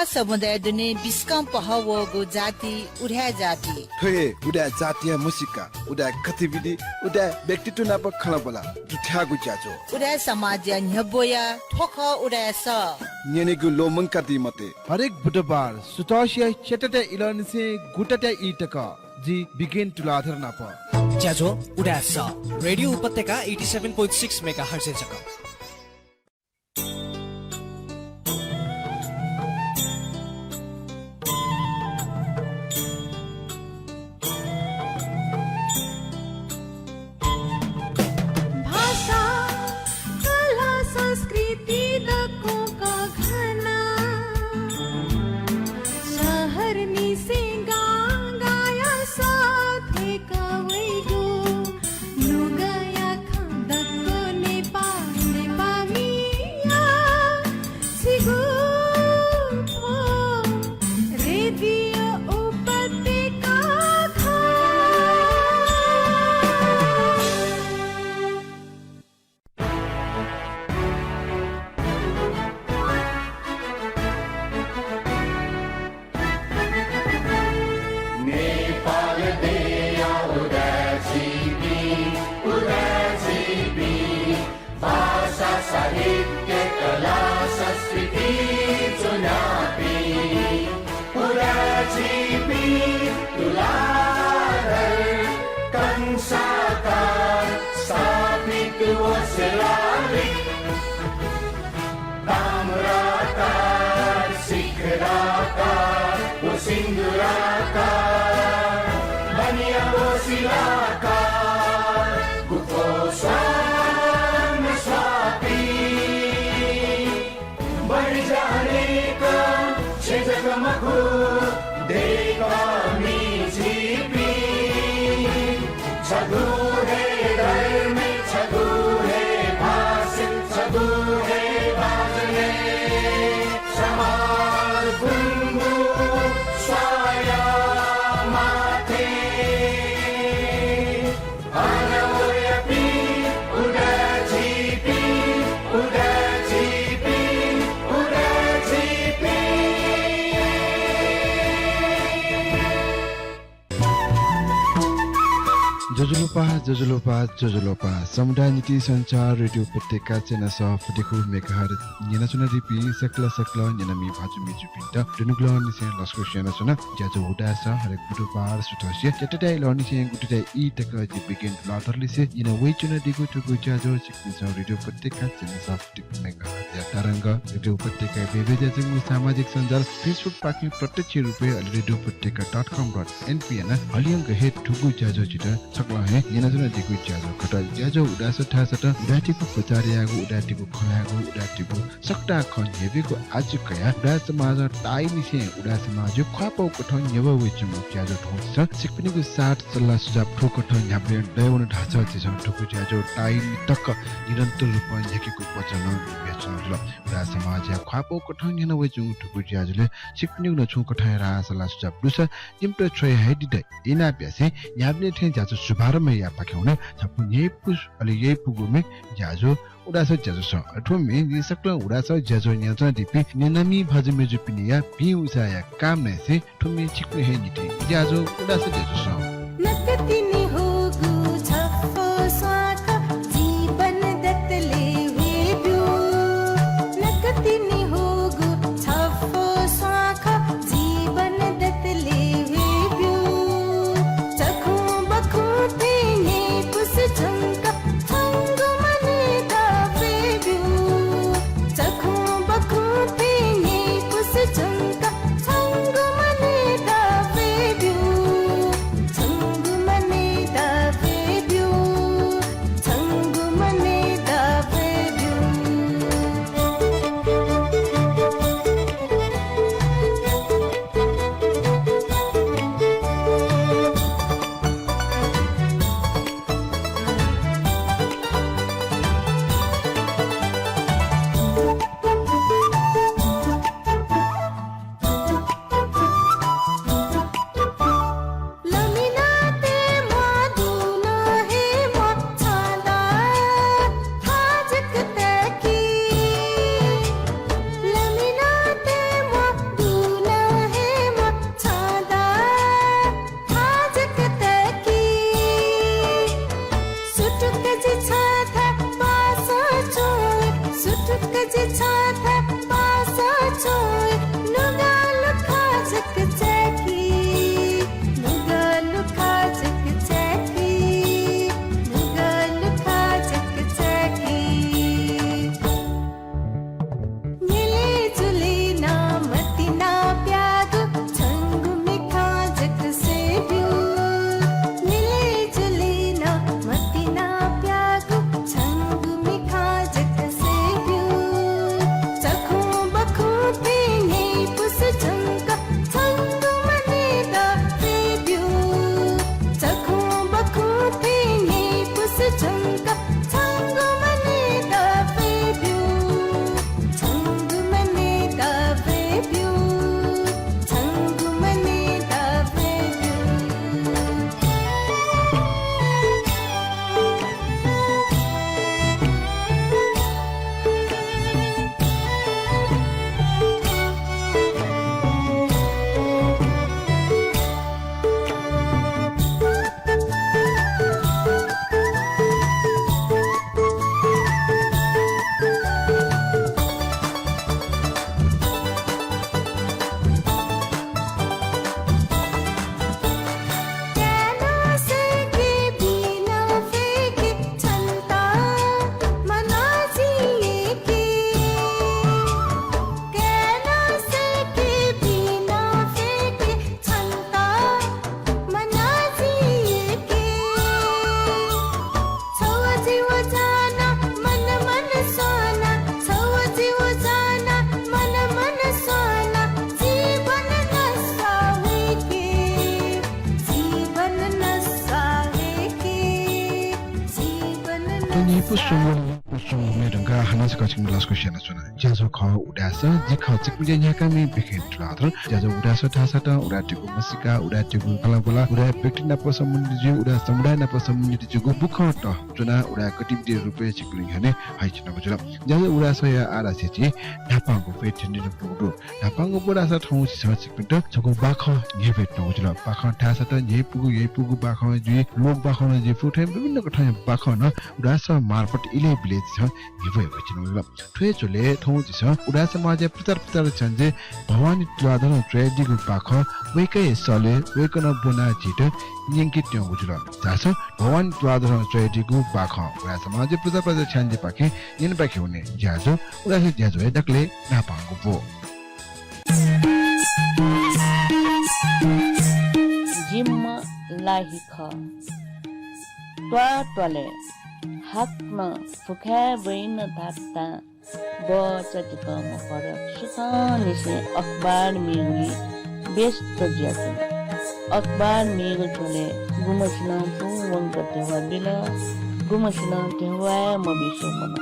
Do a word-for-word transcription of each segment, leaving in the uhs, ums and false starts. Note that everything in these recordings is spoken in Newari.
समुदाय दुने बिस्कं पहः वःगु जाति उदाय् जाति। थ्व हे उदाय् जातिया म्हसीका, उदाय् गतिविधि, उदाय् व्यक्तित्व नाप खँल्हाबल्हा दुथ्याःगु ज्याझ्वः। उदाय् समाजया न्ह्यब्वया थ्व खः उदाय् सः। न्यनेगु ल्वःमंकादी मते। हरेक बुधबार सुथसिया च्यातातय् इलंनिसें गुतातय् ई तक जि बिगेन तुलाधर नाप। ज्याझ्वः उदाय् सः, रेडियो उपत्यका eighty seven point six megahertz-य् जक। भाषा, कला, संस्कृति दक्वं कःघाना। शहरनिसें गांगाया सः थ्वय्‌क वइगु। नुगःया खँ दक्व नेपाः, नेपाःमिया छिगु थ्व रेडियो उपत्यका खः। नेपाल देय्‌या उदाय् झीपिं, उदाय् झीपिं, भाषा, साहित्य, कला, संस्कृति च्वनापिं। उदाय् झीपिं तुलाधर, कंसाकार, स्थापित व शिलालेख। ताम्राकार, शिखराकार व सिन्दुराकार, बनिया व शिलाकार, गुफो स्वां स्वापी। बढी जानेका छेँ जक मखु, दय्‌कामि झीपिं। छगू हे धर्म, छगू हे भाषा, छगू हे बाजं, समान गुंगू स्वाया माथि। ज्वजलपा, ज्वजलपा, ज्वजलपा। समुदाय निंतिं सञ्चार रेडियो उपत्यका च्यानल सः forty-four megahertz न्यनाच्वनादीपिं सकल सकल न्यनामि भाजु मय्जुपिन्त दुनुगलंनिसें लसकुस यानाच्वना। ज्याझ्वः उदाय् सः हरेक बुधबार सुथसिया च्यातातय् इलंनिसें गुतातय् ई तक जि बिगेन तुलाधरलिसे याना वयाच्वनादीगु थुगु ज्याझ्वः छिकपिन्सं रेडियो उपत्यका च्यानल सः forty-four megahertz या तरंग, रेडियो उपत्यका बय्बय् ज्याच्वंगु सामाजिक सञ्जाल Facebook पाखें प्रत्यक्ष रूपय्, अले रेडियो उपत्यका dot com dot np याना हलिंगु हे थुगु ज्याझ्वः छित सकलें हे न्यनाच्वनादीगु ज्याझ्वः खः। ज्याझ्वः उदाय् सः धाःसा त उदाय् थीगु प्रचार यायेगु, उदाय् थीगु खँ ल्हायेगु, उदाय् थीगु सकतां खँ न्ह्यब्वयेगु आजु कयाः उदाय् समाजं ताःईनिसें उदाय् समाजया ख्वाःपाः कथं न्ह्यब्वया वयाच्वंगु ज्याझ्वः थौंकन्हय् छिकपिनिगु साथ, सल्लाह, सुझाव थुकथं न्ह्याबलें दयेवन धाःसा झीसं थुगु ज्याझ्वः ताःई तक निरन्तर रूपं न्ह्याकेगु वचनं बियाच्वनागु जुल। उदाय् समाजया ख्वाःपाः कथं न्ह्याना वयाच्वंगु थुगु ज्याझ्वलय् छिकपिनिगु नं छुं कथंया राय, सल्लाह, सुझाव दुसा जिमित छ्वया हयादित। इनाप यासें न्ह्याबलें थें ज्याझ्वः शुभारम्भ यायेपाखें वने छपु न्ह्यइपु अले यइपुगु मे ज्याझ्वः उदाय् सः ज्याझ्वलय्। अले थ्व मे जिं सकलें उदाय् सः ज्याझ्वः न्यनाच्वनादीपिं न्यनामि भाजु मय्जुपिनिया भिं उसाँय्या कामनाय् यासें थ्व मे छिकपिनि हे निंतिं ज्याझ्वः उदाय् सः ज्याझ्वलय्। नकतिनि हूगु छफो स्वां खः जीवन दतले ह्वयेब्यु। नकतिनि हूगु छफो स्वां खः जीवन दतले ह्वयेब्यु। चखुं बखुं थें न्ह्यइपुसे च्वंक छंगु मनय् दफय् ब्यु। चखुं बखुं थें न्ह्यइपुसे च्वंक छंगु मनय् दफय् ब्यु। छंगु मनय् लिपा स्वंगू, लिपा स्वंगू मिनेट धुंकाः हानं छकः छिकपिन्त लसकुस यानाच्वना। ज्याझ्वः खः उदाय् सः, जि खः छिकपिनि ज्या न्ह्याकामि भिखेन तुलाधर। ज्याझ्वः उदाय् सः धाःसा त उदाय् धइगु म्हसीका, उदाय् धइगु खँल्हाबल्हा, उदाय् व्यक्ति नाप सम्बन्धित जूगु, उदाय् समुदाय नाप सम्बन्धित जूगु बुखँ तः च्वनाः उदाय् गतिविधि रूपय् छिकपिनि न्ह्यःने हयाच्वनागु जुल। ज्याझ्वः उदाय् सःया आः धाःसा झी न्हापांगु ब्वय् थ्यनेधुंकूगु दु। न्हापांगु ब्वय् धाःसा थौं झीसं छिकपिन्त छगू बाखं न्ह्यब्वये त्यनागु जुल। बाखं धाःसा त न्ह्यइपुगु, यइपुगु बाखं जुइ, लोक बाखं नं जुइ फु, थें विभिन्न कथंया बाखं नं उदाय् सः मार्फत इलय् बिलय् झीसं न्ह्यब्वये वयाच्वनागु जुल। थ्व हे झ्वलय् थौं झीसं उदाय् समाजया प्रचार प्रसारक छ्याञ्जे भवानी तुलाधरं च्वयादीगु बाखं वय्कःया सलय् वय्कलं ब्वनाः झीत न्यंके त्यंगु जुल। झासँ भवानी तुलाधरं च्वयादीगु बाखं उदाय् समाजया प्रचार प्रसारक छ्याञ्जेपाखें न्यनेपाखे वने। ज्याझ्वः उदाय् सः ज्याझ्वःया दकलय् न्हापांगु ब्व। जिम्ह लाहि खः। त्वाःत्वालय् हाकनं फुखाय् ब्वइन धात्तां बचतिकःम्ह भरत सुथंनिसें अखबार मीगुलिइ व्यस्त जुयाच्वन। अखबार मीगु झ्वलय् गुम्हसिनं पूवंक ध्यबा बिल, गुम्हसिनं ध्यबा हे मबिसे वन।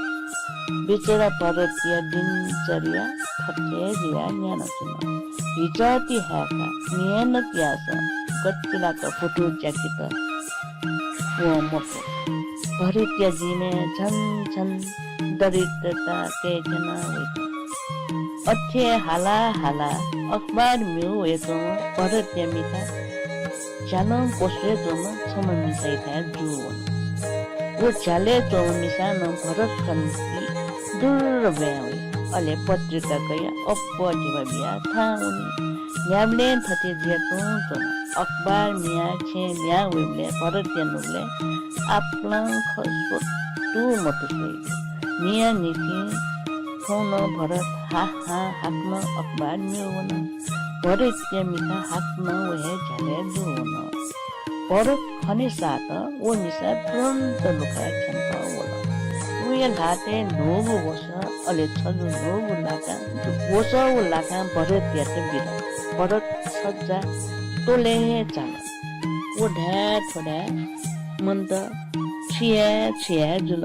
बिचरा भरतया दिनचर्या थथे जुयाः न्ह्यानाच्वन। हिचःति हाय्काः मेहनत याःसां गतिलाक भुतू च्याकेत वं मफु। भरतया जीवनय् झन झन दरिद्रता तय्‌क्यना वइगु। अथे हाला हाला अखबार म्यू वय्‌कलं भरतया मिखा झ्यालं क्वस्वय् च्वंम्ह छम्ह मिसायाथाय् जू वन। व झ्यालय् च्वंम्ह मिसां नं भरत खंकी दुर्र ब्वाँय् वइ। अले पत्रिका कयाः अप्वः ध्यबा बियाः थाहां वनी। न्ह्याबलें थथे जुया तुं च्वन। अखबार मियाः छेँय् लिहां वइबलय् भरतया नुगलय् आपालं खँ स्वतू मतू स्वइ। मियाः निंतिं थौं नं भरत हा हां हाकनं अखबार म्यू वन। भरतया मिखा हाकनं व हे झ्यालय् जू वन। भरत खने सातं व मिसा तुरुन्त लुखाय् थ्यंकः वल। वया ल्हातय् न्हूगु वसः, अले छजु न्हूगु लाकां जु-, वसः व लाकां भरतयात बिल। भरत छज्जा त्वलय् हे चाल। व धाये थ्व धाये मन्त, छु याये छु याये जुल।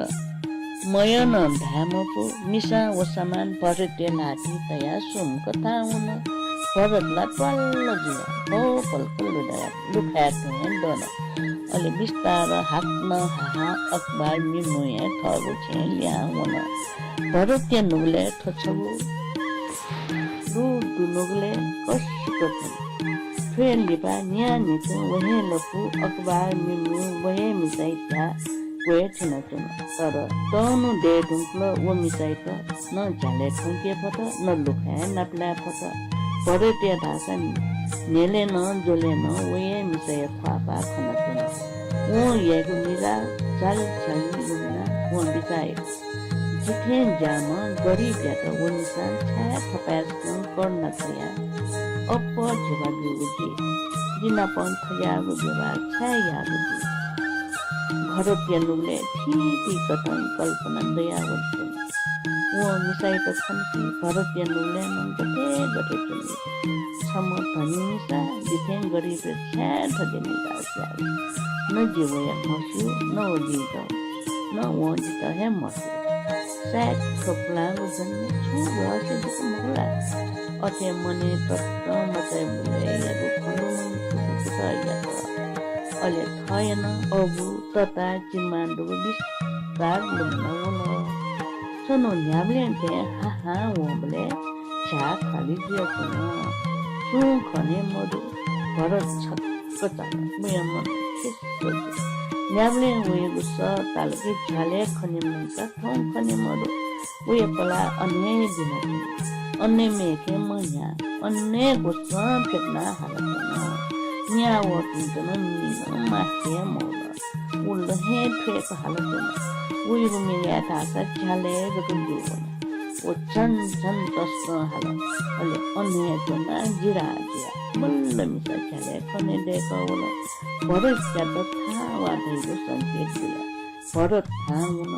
मयनं धाये मफु, मिसां व सामान भरतया ल्हातिइ तयाः सुम्क थाहां वन। भरत ला त्वाल्ल जुयाः भौभल्क लुखाय् तुं हे दन। अले बिस्तारं हाकनं हा हां अखबार म्यू म्यूम्ह हे थःगु छेँय् लिहां वन। भरतया नुगलय् थ्व छगू दु दु नुगलय् कसिक थ्यन। थ्वया लिपा न्हियान्हिथं व हे लँपु अखबार म्यू म्यूम्ह व हे मिसायाथाय् ग्वय् थ्यनाच्वन। तर तःन्हु दये धुंकल व मिसायात न झ्यालय् थ्यंके फत, न लुखाय् नापलाये फत। भरतया धाःसा न्ह्यलय् नं ज्वलय् नं व हे मिसाया ख्वाःपाः खनाच्वन। वं याइगु निराः झालि झालि लुमनाः वं बिचाः यात, जि थें ज्याःम्ह गरिबयात व मिसां छाय् थपाय्‌सकं करुणा कयाः अप्वः ध्यबा ब्यूगु जुइ? जि नाप थज्याःगु व्यवहार छाय् याःगु जुइ? भरतया नुगलय् थीथी कथं कल्पना दयावल च्वन। वं मिसायात खंकी भरतया नुगलय् नं गथे गथे च्वन। छम्ह धनी मिसा जि थें गरिबयात छाय् थज्याःगु निराश याःगु? न जि वयात म्हस्यू, न व जितः, न वं जितः हे म्हस्यू। सायद थ्व पुलांगु जन्मय् छुं रहस्य जक मखु ला? अथे मनय् ततं मचायाबलय् याःगु खँ लुमंकेगु कुतः यात। अले थःया नं अबु, तता, चिमां दुगु बिस्तार लुमना वल। छन्हु न्ह्याबलें थें हा हां वंबलय् झ्याः खालि जुयाच्वन। सुं खने मदु। भरत छक्क चाल। वया मन खिस्स जुल। न्ह्याबलें वयागु सः ताल कि झ्यालय् खने मुंकाः थौं खने मदु। वया पलाः अन हे बिनाच्वन। अन हे मेखे मन्ह्याः अन हे ग्वसं फ्यतुनाः हालाच्वन। न्याः वःपिन्त नं निं नं मास्ति हे मवल। व लँ हे थ्वय्क हालाच्वन। वयागु मिखाय् धाःसा झ्यालय् जक जू वन। व झन झन तसकं हाल। अले अन हे च्वनाः जिराः जुयाः मल्ल मिसा झ्यालय् खने दय्कः वल। भरतयात थाहां वा धइगु संकेत बिल। भरत थाहां वन।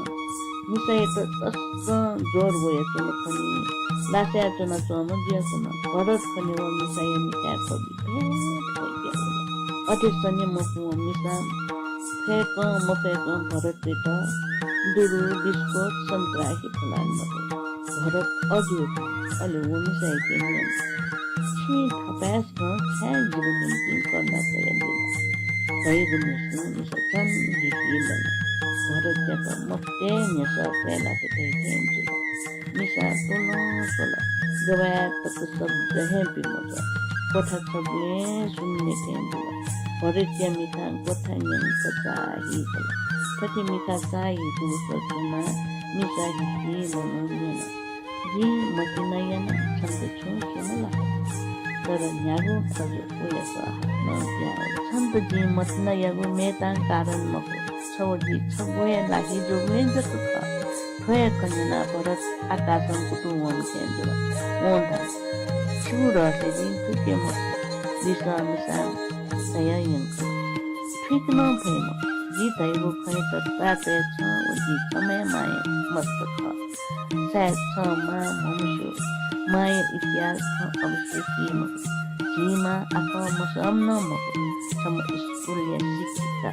मिसायात तसकं ज्वर वयाच्वन खनी। लासाय् च्वनाच्वंम्ह जुयाच्वन। भरत खनेवं मिसाया मिखाय् कबि भेट वइत्यावल। अथे सने मखुवं मिसां फय्कं मफय्कं भरतयात दुरु, बिस्कोट, सन्तरा हे फुलाः नकल। भरत अजू, अले व मिसायाके न्यन, छिं थपाय्सकं छाय् जिगु निंतिं करुणा कयादिल धइगु न्ह्यसः मिसा झन हिहिलन। भरतयात मफुतय् न्ह्यसः कय्लात धइ थें जुल। मिसा त्वलं स्वल, गवाय् तक शब्द हे बी मजू। क्वथा छगुलिं सुन्ने थें जुल। भरतया मिखां क्वथा न्यंक चाःहिकल। थथे मिखा चाःहिकूगु स्वचुनाः मिसा हिहिलं न्यन, जिं मतिना याना छन्त छुं स्यन ला? तर न्ह्यागु फजु वया सः हाकनं पिहां वल। छन्त जिं मतिना यायेगु मेतां कारण मखु। छ व जि छगू हे लाहि जूगुलिं जक खः। थ्व हे खँ न्यनाः भरत आकाशं कुतुं वंनिसें जुल। वं धाल, छिगु रहस्य जिं थुइके मफु। लिसः मिसां धयाः यंकल। थुइके नं फइ मखु। जि धइगु खँयात ताःतय् छं व जि छम्ह हे मांया मस्त खः। सायद छं मां म्हमस्यू, मांया इतिहास छं अवश्य सी मखु। झी मां आखः मसःम्ह नं मखु, छम्ह स्कुलया शिक्षिका।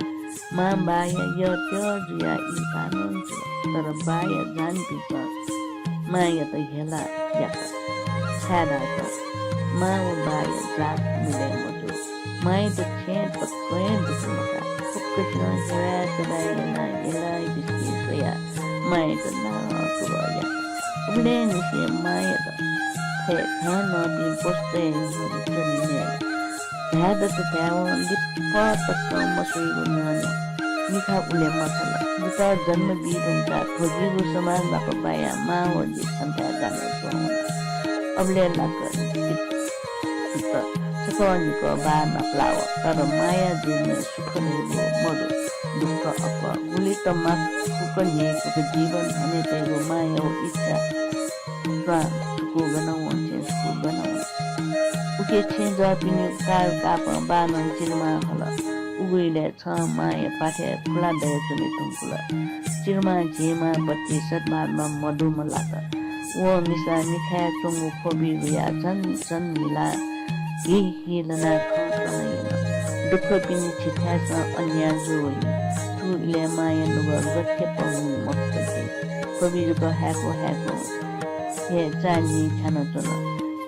मां बाःया यःत्यः जुयाः ई भाःनं जुल, तर बाःया जान्हपिन्सं मांयात हेला यात, छाय्धाःसा मां व बाःया जात मिलय् मजू। मांयात छेँ तकं हे दुःख मकाः। फुक्कसिनं हेवाय् चबाय् यानाः हेलाय् बिस्के स्वयाः मांयात नां तुबः यात। उबलय् निसें मांयात थय् थाय् नःपिं पशुतय् न्ह्यः च्वने नये। धायेदत धायेवं लिपा तकं मस्वइगु न्ह्यःने मिखा उलय् मछाल। जितः जन्म बी धुंकाः थ्व जिगु समाज नाप बायाः मां व जि छन्थाय् गानय् च्वं वना। अबलय् लाक्क जितः छकः निकः बाः नापलाः वः, तर मांया जीवनय् सुख धइगु मदु, दुःख अप्वः। गुलि तमाकुक न्ह्यइपुक जीवन हने तयेगु मांया व इच्छा स्वां सुकूगु गनं वं, छेँ सुकूगु गनं वं। उखे छेँजःपिनिगु काय् कापं बाःनं चिर्मां हल। उगु इलय् छं मांया प्वाथय् पुलां दयाच्वने धुंकल। चिर्मां झी मांप्रति सद्भावना मदुम्ह लात। वं मिसा मिखाय् च्वंगु ख्वबि हुयाः झन झन हिलाः हि हि लनाः खँ कना यन। दुःखपिनि झिथाय्सं अन्याय जू वइ। थ्व इलय् मांया नुगः गथे पहुं मखुत जुइ। ख्वबि जक हाय्कू हाय्कू हे चान्हि छ्यानाच्वन।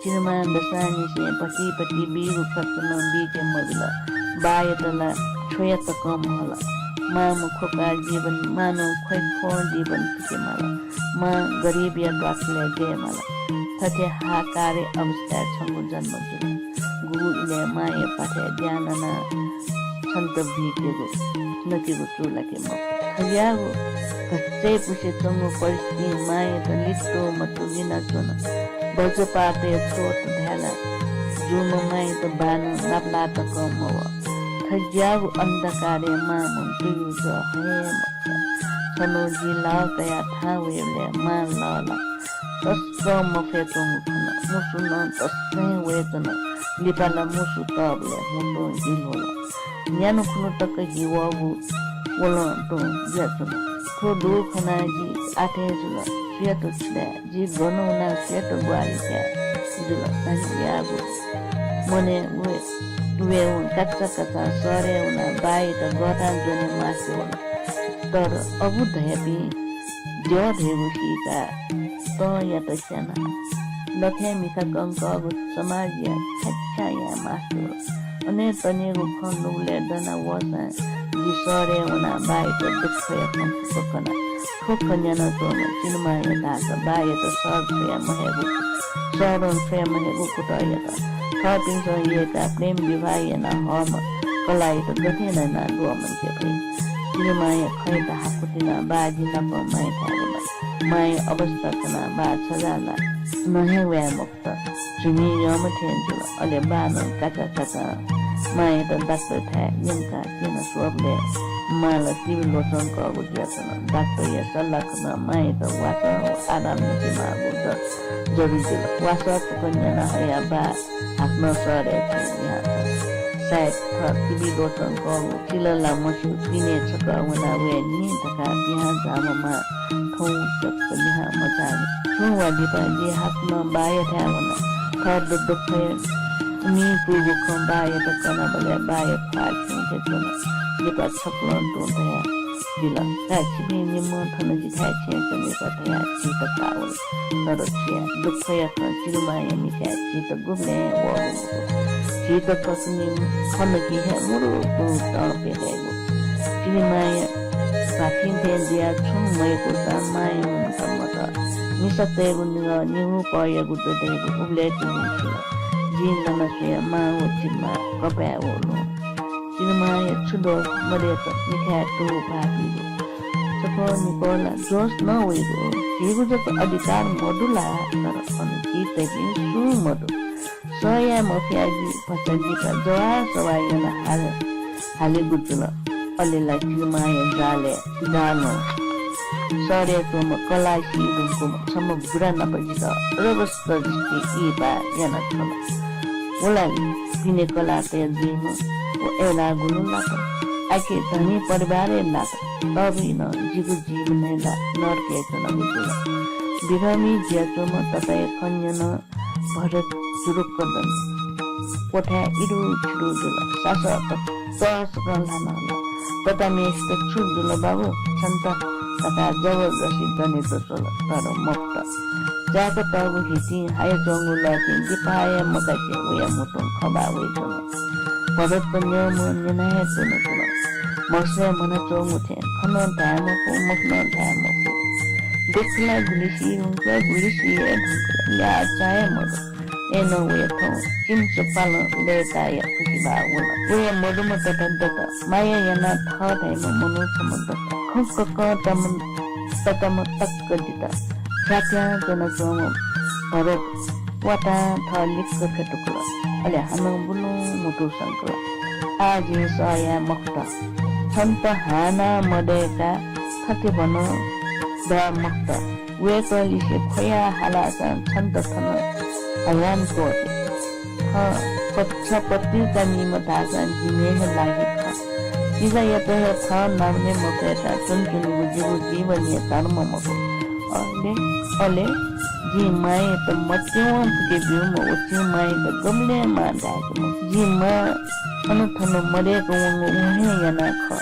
चिर्मां दसांनिसें भति भति बीगु खर्च नं बीके मबिल। बाःयात ला छ्वया तकं महल। मां मख्वकाः जीवन, मां नं ख्वय् ख्वं जीवन पिके माल। मां गरिबया ल्वाकलय् दये माल। थथे हाहाकारया अवस्थाय् छंगु जन्म जुल। गुगु इलय् मांया प्वाथय् द्यां ननाः छन्त बुइकेगु नकेगु चूलाके मफु। थज्याःगु घच्चय् पुसे च्वंगु परिस्थितिं मांयात लित्तु मत्तु लिनाच्वन। वज्रपातया चोट धायेला जूम्ह मांयात बाःनं नापलाः तकं मवः। थज्याःगु अन्धकारय् मां मन तुयु जः हये मखुत। छन्हु जि लाः कयाः थाहां वयेबलय् मां लः ला तसकं मफय् च्वंगु खन। मुसु नं तसकं हे वय् च्वन। लिपा ला मुसु तःबलय् म्हुतुं हि ल्ह्वल। न्यान्हु खुन्हु तक हि वःगु वलं तुं जुयाच्वन। थ्व दुःख खनाः जि आथें जुल। सुयात छु धाये? जि गन वनाः सुयात ग्वाहालि काये जुल? धन्यागु मनय् वये, वयेवं काचा काचा शहरय् वनाः बाःयात गःतां ज्वने मास्ति वल। तर अबु धयापिं द्यः धइगु सीकाः तंयात स्यानाः लखय् मिखा कंकःगु समाजया छाय्छाय् याये मास्ति वल। अनय् तनेगु खँ नुगलय् दना वःसां जि शहरय् वनाः बाःयात दुःखया खँ फुक्क कना। थ्व खँ न्यनाच्वंम्ह चिर्मांया धाःसा बाःयात शहर छ्वया महयेगु, शहरं छ्वया महयेगु कुतः यात। थःपिन्सं यय्काः प्रेम विवाह याना हःम्ह कलाःयात गथे यानाः द्वःमंके फइ? चिर्मांया खँयात हाकु तिनाः बाः जि नाप मांयाथाय् वल। मांया अवस्था खनाः बाः छजाः ला नहे वये मखु। त झुमि यःम्ह थें जुल। अले बाःनं काचा काचां मांयात डाक्टरथाय् यंकाः क्यना स्वःबलय् मां ला टिबी लोचंकःगु जुयाच्वन। डाक्टरया सल्लाह खनाः मांयात वासः व आराम नके माःगु ज-, जरुरी जुल। वासः तक न्याना हयाः बाः हाकनं शहरय् थें लिहां झाल। सायद थः टिबी लोचंकःगु चिल ला मस्यू, दिनय् छकः वनाः वये नि धकाः पिहां झाःम्ह मां थौं तक लिहां मझाःनि। छुं वा लिपा जि हाकनं बाःयाथाय् वन। थः दु-, दुःखया उमिं कूगु खँ बाःयात कनाबलय् बाःया ख्वाः खिउँथें च्वन। लिपा छक्वलं तुं धयादिल, का, छिपिं निम्हं थन जिथाय् छेँय् च्वनेकः धयाः झीत का वल। तर छु याये, दुःखया खँ, चिनुमांया मिखाय् झीत गुबलें वःगु मखु। झीत कथं खन कि हे मुरुकुं तं प्यकाइगु। चिनुमांया भाथिं थें जुयाः छुं मयय्कूसां मांया ममता मत। मिसातय्गु निगः निगू पहयागु दु धइगु उबलय् तुं जुल। जिं नं स्वया मां व चिनुमां कपाय् वःगु। चिनुमांया छु दोष मदय्क मिखाय् तुं भाःपीगु। छकः निकः ला दोष नं वइगु। झीगु जक अधिकार मदु ला? तर अन झी धइपिं सुं मदु। सह याये मफयाः जि भचा जितः जवाः सवाः यानाः हाल-, हालेगु जुल। अले ला चिनुमांया जालय्, जालं शहरय् च्वंम्ह कलाः सी धुंकूम्ह छम्ह बुरा नाप जितः रगस्त जिके इहिपाः यानाच्वन। व ला भिने कलाःतय् जुइम्ह व अय्लाः गुलु नाप, आखिर धनी परिवारय् नाप। तःबलय् नं जिगु जीवनय् ला नरकय् च्वनागु जुल। बिधमी जुयाच्वंम्ह तताया खँ न्यन। भरत जुरुक्क दन। क्वथाय् इदुछिदु जुल। सासः तसकं ल्हानाः वन। तताम्हेसित छु जुल बाबु? छन्त धकाः जबरजस्ती दने त्वःतल, तर मफुत। चाय्कतःगु हितिं हायाच्वंगु लःतिं दिपाः हे मकासे वया म्हुतुं खंबाः वइच्वन। भरत न्यंम्ह न्यना हे च्वनाच्वन। म्हगसय् म्हनाच्वंगु थें खँ नं धाये मफु, मखु नं धाये मफु। देख ला गुलि सी धुंकल, गुलि सी हे धुंकल, ल्याः चाये मदु। अय्नं वया थौं चिमिचापालं लय्ताया खुसि बाः वल। वया मदुम्ह तता दत। माया यानाः थः धाइम्ह मनू छम्ह दत। खँ ककं तम-, ततम तक्क दित। थ्याथ्यां च्वनाच्वंम्ह भरत वातां थः लिक्क फ्यतुकल। अले हानं बुलुं म्हुतु संकल। आः जिं सह याये मखुत। छन्त हानं मदय्काः थथे भन धयाः मखुत। वय्कःलिसे ख्वया हालाःसां छन्त थन हयान त्वःते। हँ, प-, छ पत्रिका नीम्ह धाःसां जिमि हे लागि खः। किजायात हे थः नामले मफय्काः च्वनाच्वनेगु जिगु जीवनया धर्म मखु। अले, अले जिं मांयात मत्यवं फुके ब्यूम्ह व चिनुमांयात गबलें मां धायेके मफु। जिं मां अन थन मदय्क वंगु व हे याना खः।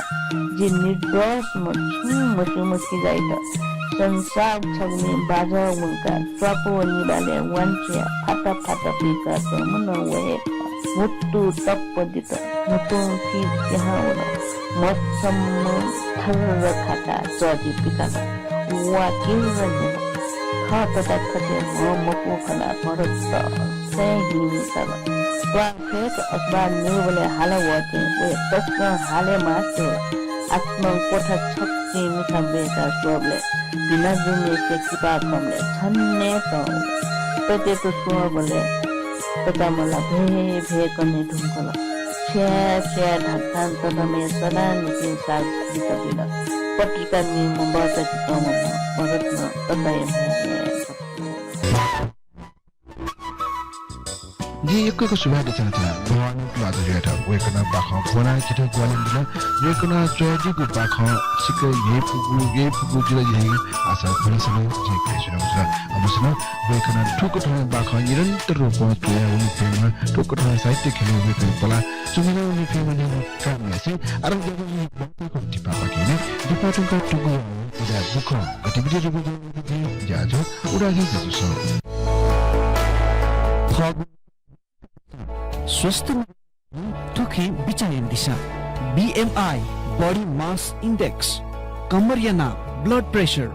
जि निर्दोषम्ह छुं मस्यूम्ह किजायात संसार छगुलिं बाजः वंकाः च्वापु व निभालय् वांछ्वयाः फात फात पिकाच्वंम्ह नं व हे खः। म्हुतु तप्प दित। म्हुतुं फि पिहां वल। म्हसम्म थर्र खाकाः च्वजि पिकाल। वा किर्र न्यन। थः तता थथे म्ह मकू खनाः भरत तसकं हिंसाल। त्वाः फय्क अखबार न्हूबलय् हाला वःथें वया तसकं हाले मास्ति वल। आसलं क्वथा छक्वसिं मिखा ब्वय्काः स्वःबलय् भिना जूम्हय्सिया किपा खंबलय् छन्हु नं तं वल। ततायात स्वःबलय् तताम्ह ला भय् भय् कने धुंकल। छ्याये छ्याये धात्थां तताम्हय् सदां निंतिं साथ जितः बिल। पत्रिका नीम्ह बचय् तःम्ह भरत नं तताया म्ह्याय् हे जिं यक्व यक्व सुभाय् देछानाच्वना। भवानी तुलाधरयात। वय्कलं बाखं ब्वनाः जितः ग्वाहालि बिल। वय्कलं च्वयादीगु बाखं सिक्क यइपुगु, यइपुगु जुल धइगु आशा भलसा नं जिं कयाच्वनागु जुल। अबलय् नं वय्कलं थुकथं बाखं निरन्तर रूपं च्वया वने फयेमा, थुकथं साहित्य ख्यलय् वय्कःया पलाः च्वमिला वने फयेमा धइगु कामना यासें आरम्भ यायेगु बाखं दिपाः पाखें दिपाः धुंकाः तुगु या उदाय् बुखँ गतिविधि रुगु ज्या ज्या उदाय् ज्या जुसँ। थःगु स्वस्थ थुखे बिचाः यानादिसँ। B M I, body mass index, कम्मरया नाप, blood pressure,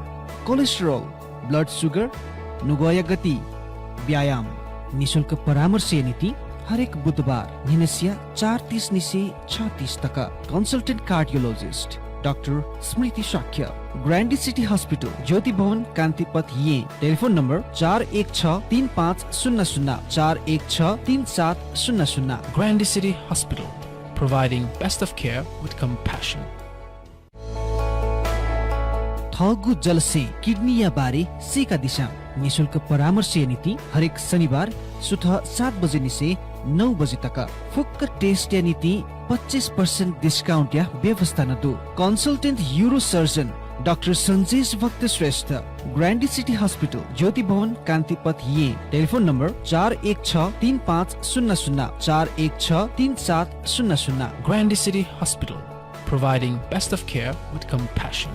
cholesterol, blood sugar, नुगःया गति, व्यायाम। निशुल्क परामर्शया निंतिं हरेक बुधबार न्हिनसिया चार तीस निसें छ तीस तक। Consultant cardiologist डाक्टर स्मृति शाक्य, ग्रान्डी सिटी हस्पिटल, ज्योति भवन, कान्तिपथ, येँ। टेलिफोन नम्बर चार एक छ तीन पाँच शून्य शून्य, चार एक छ तीन सात शून्य शून्य। Grande City Hospital, providing best of care with compassion. थःगु जलस्यें किडनीया बारे सीकादिसँ। निशुल्क परामर्शया निंतिं हरेक शनिबार सुथ सात बजे निसें नौ बजे तक। फुक्क टेस्टया निंतिं पच्चिस प्रतिशत डिस्काउन्टया व्यवस्था नं दु। कन्सल्टेन्ट युरोसर्जन डाक्टर सन्जेश भक्त श्रेष्ठ, ग्रान्डी सिटी हस्पिटल, ज्योति भवन, कान्तिपथ, येँ। टेलिफोन नम्बर चार एक छ तीन पाँच शून्य शून्य, चार एक छ तीन सात शून्य शून्य। Grande City Hospital, providing best of care with compassion.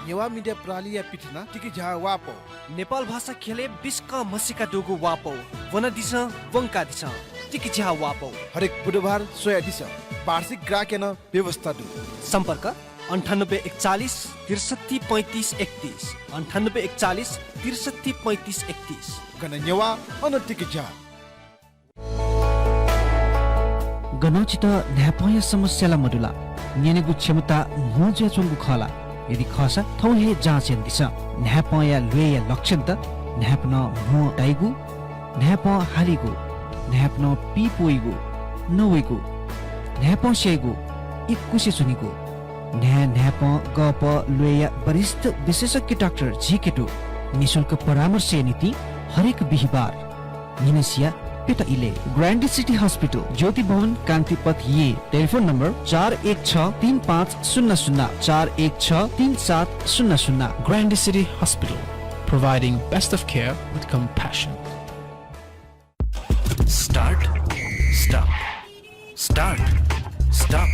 Newah मिडिया प्रणालीया पिथना टिकिझ्याः वापौ। नेपाल भाषा ख्यलय् बिस्कं म्हसीका दुगु वापौ। वनादिसँ, वंकादिसँ। टिकिझ्याः वापौ। हरेक बुधबार स्वयादिसँ। वार्षिक ग्राहकया नं व्यवस्था दु। सम्पर्क अन्ठानब्बे एकचालिस त्रिसट्ठी पैँतिस एकतिस, अन्ठानब्बे एकचालिस त्रिसट्ठी पैँतिस एकतिस। गन नेवाः, अन टिकिझ्याः। गनं छितः न्हाय्पंया समस्या ला मदु ला? न्यनेगु क्षमता म्हो जुयाच्वंगु खः ला? यदि खःसा थौं हे जाँच यानादिसँ। न्हाय्पंया ल्वय्‌या लक्षणत न्हाय्पनं म्हो ताइगु, न्हाय्पं हालीगु, न्हाय्पनं पीप वइगु, नवइगु, न्हाय्पं स्याइगु, इकुसे च्वनीगु, न्हाय् न्हाय्पं गःपः ल्वय्‌या वरिष्ठ विशेषज्ञ डाक्टर झीके दु। निशुल्क परामर्शया निंतिं हरेक बिहिबार न्हिनसिया प्यता इलय्। ग्रान्डी सिटी हस्पिटल, ज्योति भवन, कान्तिपथ, येँ। टेलिफोन नम्बर चार एक छ तीन पाँच शून्य शून्य, चार एक छ तीन सात शून्य शून्य। Grande City Hospital, providing best of care with compassion. Start, stop. Start, stop.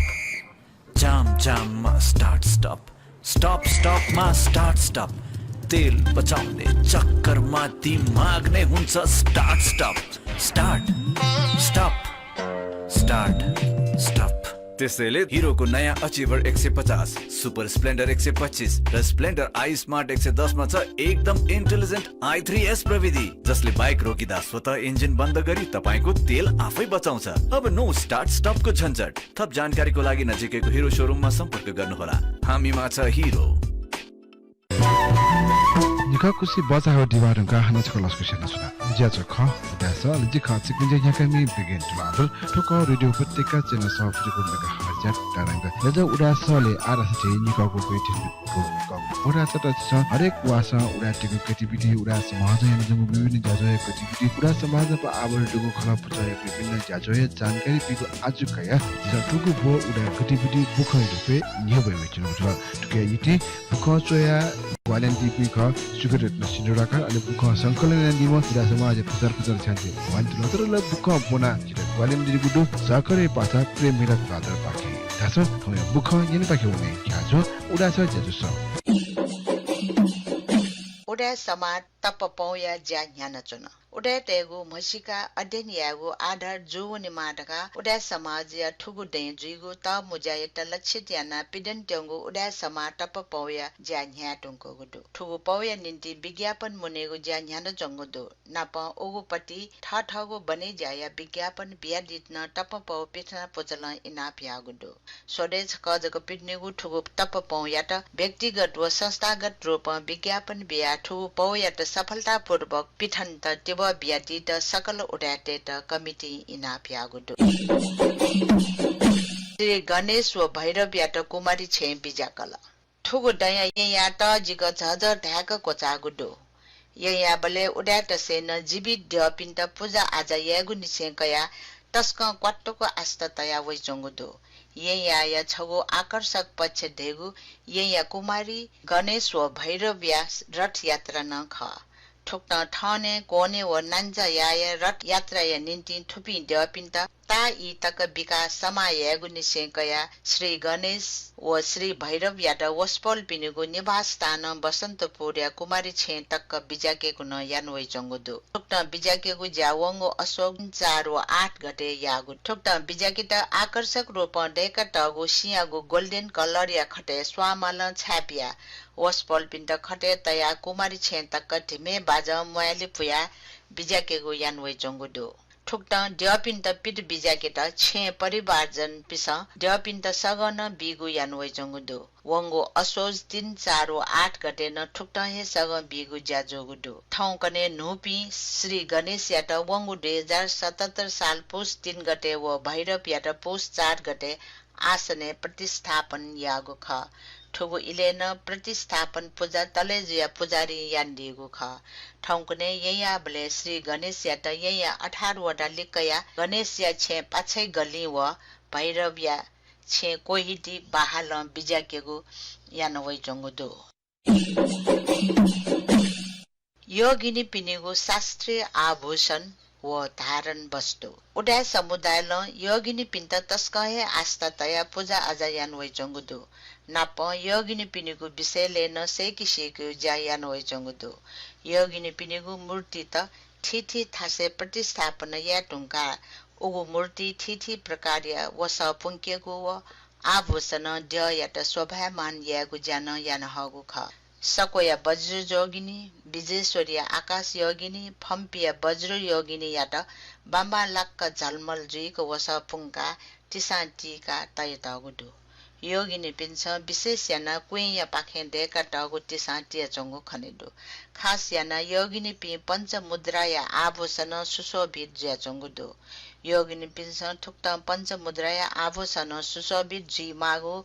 जाम, जाममा start, stop. Stop, stopमा start, stop. तेल बचाउने चक्करमा दिमाग नै हुन्छ start, stop. Start, stop. Start, stop. त्यसैले हिरोको नयाँ Achiever एक सय पचास, Super Splendor एक सय पच्चिस र Splendor iSmart एक सय दस मा छ एकदम intelligent i three s प्रविधि, जसले बाइक रोकिँदा स्वतः इन्जिन बन्द गरी तपाईंको तेल आफै बचाउँछ। अब no start stop को झन्झट। थप जानकारीको लागि नजिकैको हिरो शोरूममा सम्पर्क गर्नुहोला। हामीमा छ हिरो। निखः खुसी बचा हो दिवा धुंका हानं छकः लसकुस यानाच्वना। ज्या छु खः, उदाय् सः, अले जि खः छिकपिनि ज्या न्ह्याकामि बिगेन तुलाधर। थ्व खः रेडियो उपत्यका चय्न्हय् सफूतिगु मेगाहर्जया तरंग। लजं उदाय् सलय् आः धाःसा झी निखःगु गतिविधि, निखःगु उदाय् सलय् झीसं हरेक वासं उदाय्‌तय्गु गतिविधि, उदाय् समाजं यानाच्वंगु विभिन्न ज्याझ्वःया गतिविधि, उदाय् समाज नाप आबद्ध दुगु खलः पुचःया विभिन्न ज्याझ्वःया जानकारी बीगु आज्जु कयाः झीसं थुगु ब्व उदाय् गतिविधि बुखंया रूपय् न्ह्यब्वये वयाच्वनागु जुल। थुकिया निंतिं बुखँ च्वयाः ग्वाहालि यानादीपिं खः सुगतरत्न सिन्धुराकार, अले बुखँ संकलन यानादीम्ह उदाय् समाजया प्रचार प्रसार छ्याञ्जे भवानी तुलाधर, अले बुखँ ब्वनाः झीत ग्वाहालि यानादीगु दु सहकर्मी पासा प्रेममिला तुलाधरपाखें। धाःसा थौंया बुखँ न्यनेपाखे वने। ज्या छु, उदाय् सलय् ज्या छु। उदाय् समाज तप्पा पौंया ज्या न्ह्यानाच्वन। उदाय्‌तय्गु म्हसीका अध्ययन यायेगु आधार जूवनेमाः धकाः उदाय् समाजया थुगु दँय् जुइगु तःमुँज्यायात लक्षित यानाः पिदनेत्यंगु उदाय् समाज तप्पा पौया ज्या न्ह्याये धुंकूगु दु। थुगु पौया निंतिं विज्ञापन मुनेगु ज्या न्ह्यानाच्वंगु दु। नापं उगु पति थःथःगु बनेज्याया विज्ञापन बियादीत नं तप्पा पौ पिथना पुचलं इनाप याःगु दु। स्वदँय् छकः जक पिदनेगु थुगु तप्पा पौयात व्यक्तिगत व संस्थागत रूपं विज्ञापन बियाः थुगु पौयात सफलतापूर्वक पिथनेत तिबः बियादीत सकल उदाय्‌तय्त कमिटिं इनाप याःगु दु। श्री गणेश व भैरवयात कुमारी छेँय् बिज्याकल। थुगु दँया येँयाः तःजिक झःझः धाय्क क्वचाःगु दु। येँयाःबलय् उदाय्‌तय्सं नं जीवित द्यःपिन्त पुजा आजा यायेगुनिसें कयाः तसकं क्वात्तुक आस्था तयाः वइच्वंगु दु। येँयाःया छगू आकर्षक पक्ष धइगु येँया कुमारी, गणेश व भैरवया रथयात्रा नं खः। थुकथं थनय्, क्वनय् व नान्जायाःया रथयात्राया निंतिं थुपिं द्यःपिन्त ताःई तक बिकाः समाः यायेगुनिसें कयाः श्री गणेश व श्री भैरवयात वसपोलपिनिगु निवासस्थानं बसन्तपुरया कुमारी छेँ तक बिज्याकेगु नं याना वइच्वंगु दु। थुकथं बिज्याकेगु ज्या वंगु असोज तीन, चार व आठ गते याःगु दु। थुकथं बिज्याकेत आकर्षक रूपं दय्कातःगु सिँयागु golden colour या खटय् स्वांमालं छाय्पियाः वसपोलपिन्त खटय् तयाः कुमारी छेँ तक धिमे बाजं म्वाय्ली पुयाः बिज्याकेगु याना वइच्वंगु दु। थुकथं द्यःपिन्त पित बिज्याकेत छेँ परिवारजनपिन्सं द्यःपिन्त सगं नं बीगु याना वइच्वंगु दु। वंगु असोज तीन, चार व आठ गते नं थुकथं हे सगं बीगु ज्या जूगु दु। थौंकन्हय् न्हूपिं श्री गणेशयात वंगु दुई हजार सतहत्तर साल पुस तीन गते व भैरवयात पुस चार गते आसनय् प्रतिस्थापन याःगु खः। थुगु इलय् नं प्रतिस्थापन पुजा तलेजुया पुजारीं यानादीगु खः। थौंकन्हय् येँयाःबलय् श्री गणेशयात येँया अठार वडा लिक्कया गणेशया छेँ पाछ्याइगलिं व भैरवया छेँ क्वहिति बहालं बिज्याकेगु याना वइच्वंगु दु। योगिनीपिनिगु शास्त्रीय आभूषण व धारण वस्तु। उदाय् समुदायलं योगिनीपिन्त तसकं हे आस्था तयाः पुजा आजा याना वइच्वंगु दु। नापं योगिनीपिनिगु विषयलय् नं सय्‌के सीकेगु ज्या याना वइच्वंगु दु। योगिनीपिनिगु मूर्तित थीथी थासय् प्रतिस्थापना याये धुंकाः उगु मूर्ति थीथी प्रकारया वसः पुंकेगु व आभूषणं द्यःयात शोभायमान यायेगु ज्या नं याना हःगु खः। सक्वया वज्र योगिनी, विजेश्वरीया आकाश योगिनी, फम्पिया वज्र योगिनीयात बांबांलाक झलमल जुइक वसः पुंकाः तिसां तीकाः तयातःगु दु। योगिनीपिन्सं विशेष यानाः क्वँयापाखें दय्‌कातःगु तिसां तियाच्वंगु खने दु। खास यानाः योगिनीपिं पञ्चमुद्राया आभूषणं सुशोभित जुयाच्वंगु दु। योगिनीपिन्सं थुकथं पञ्चमुद्राया आभूषणं सुशोभित जुइमाःगु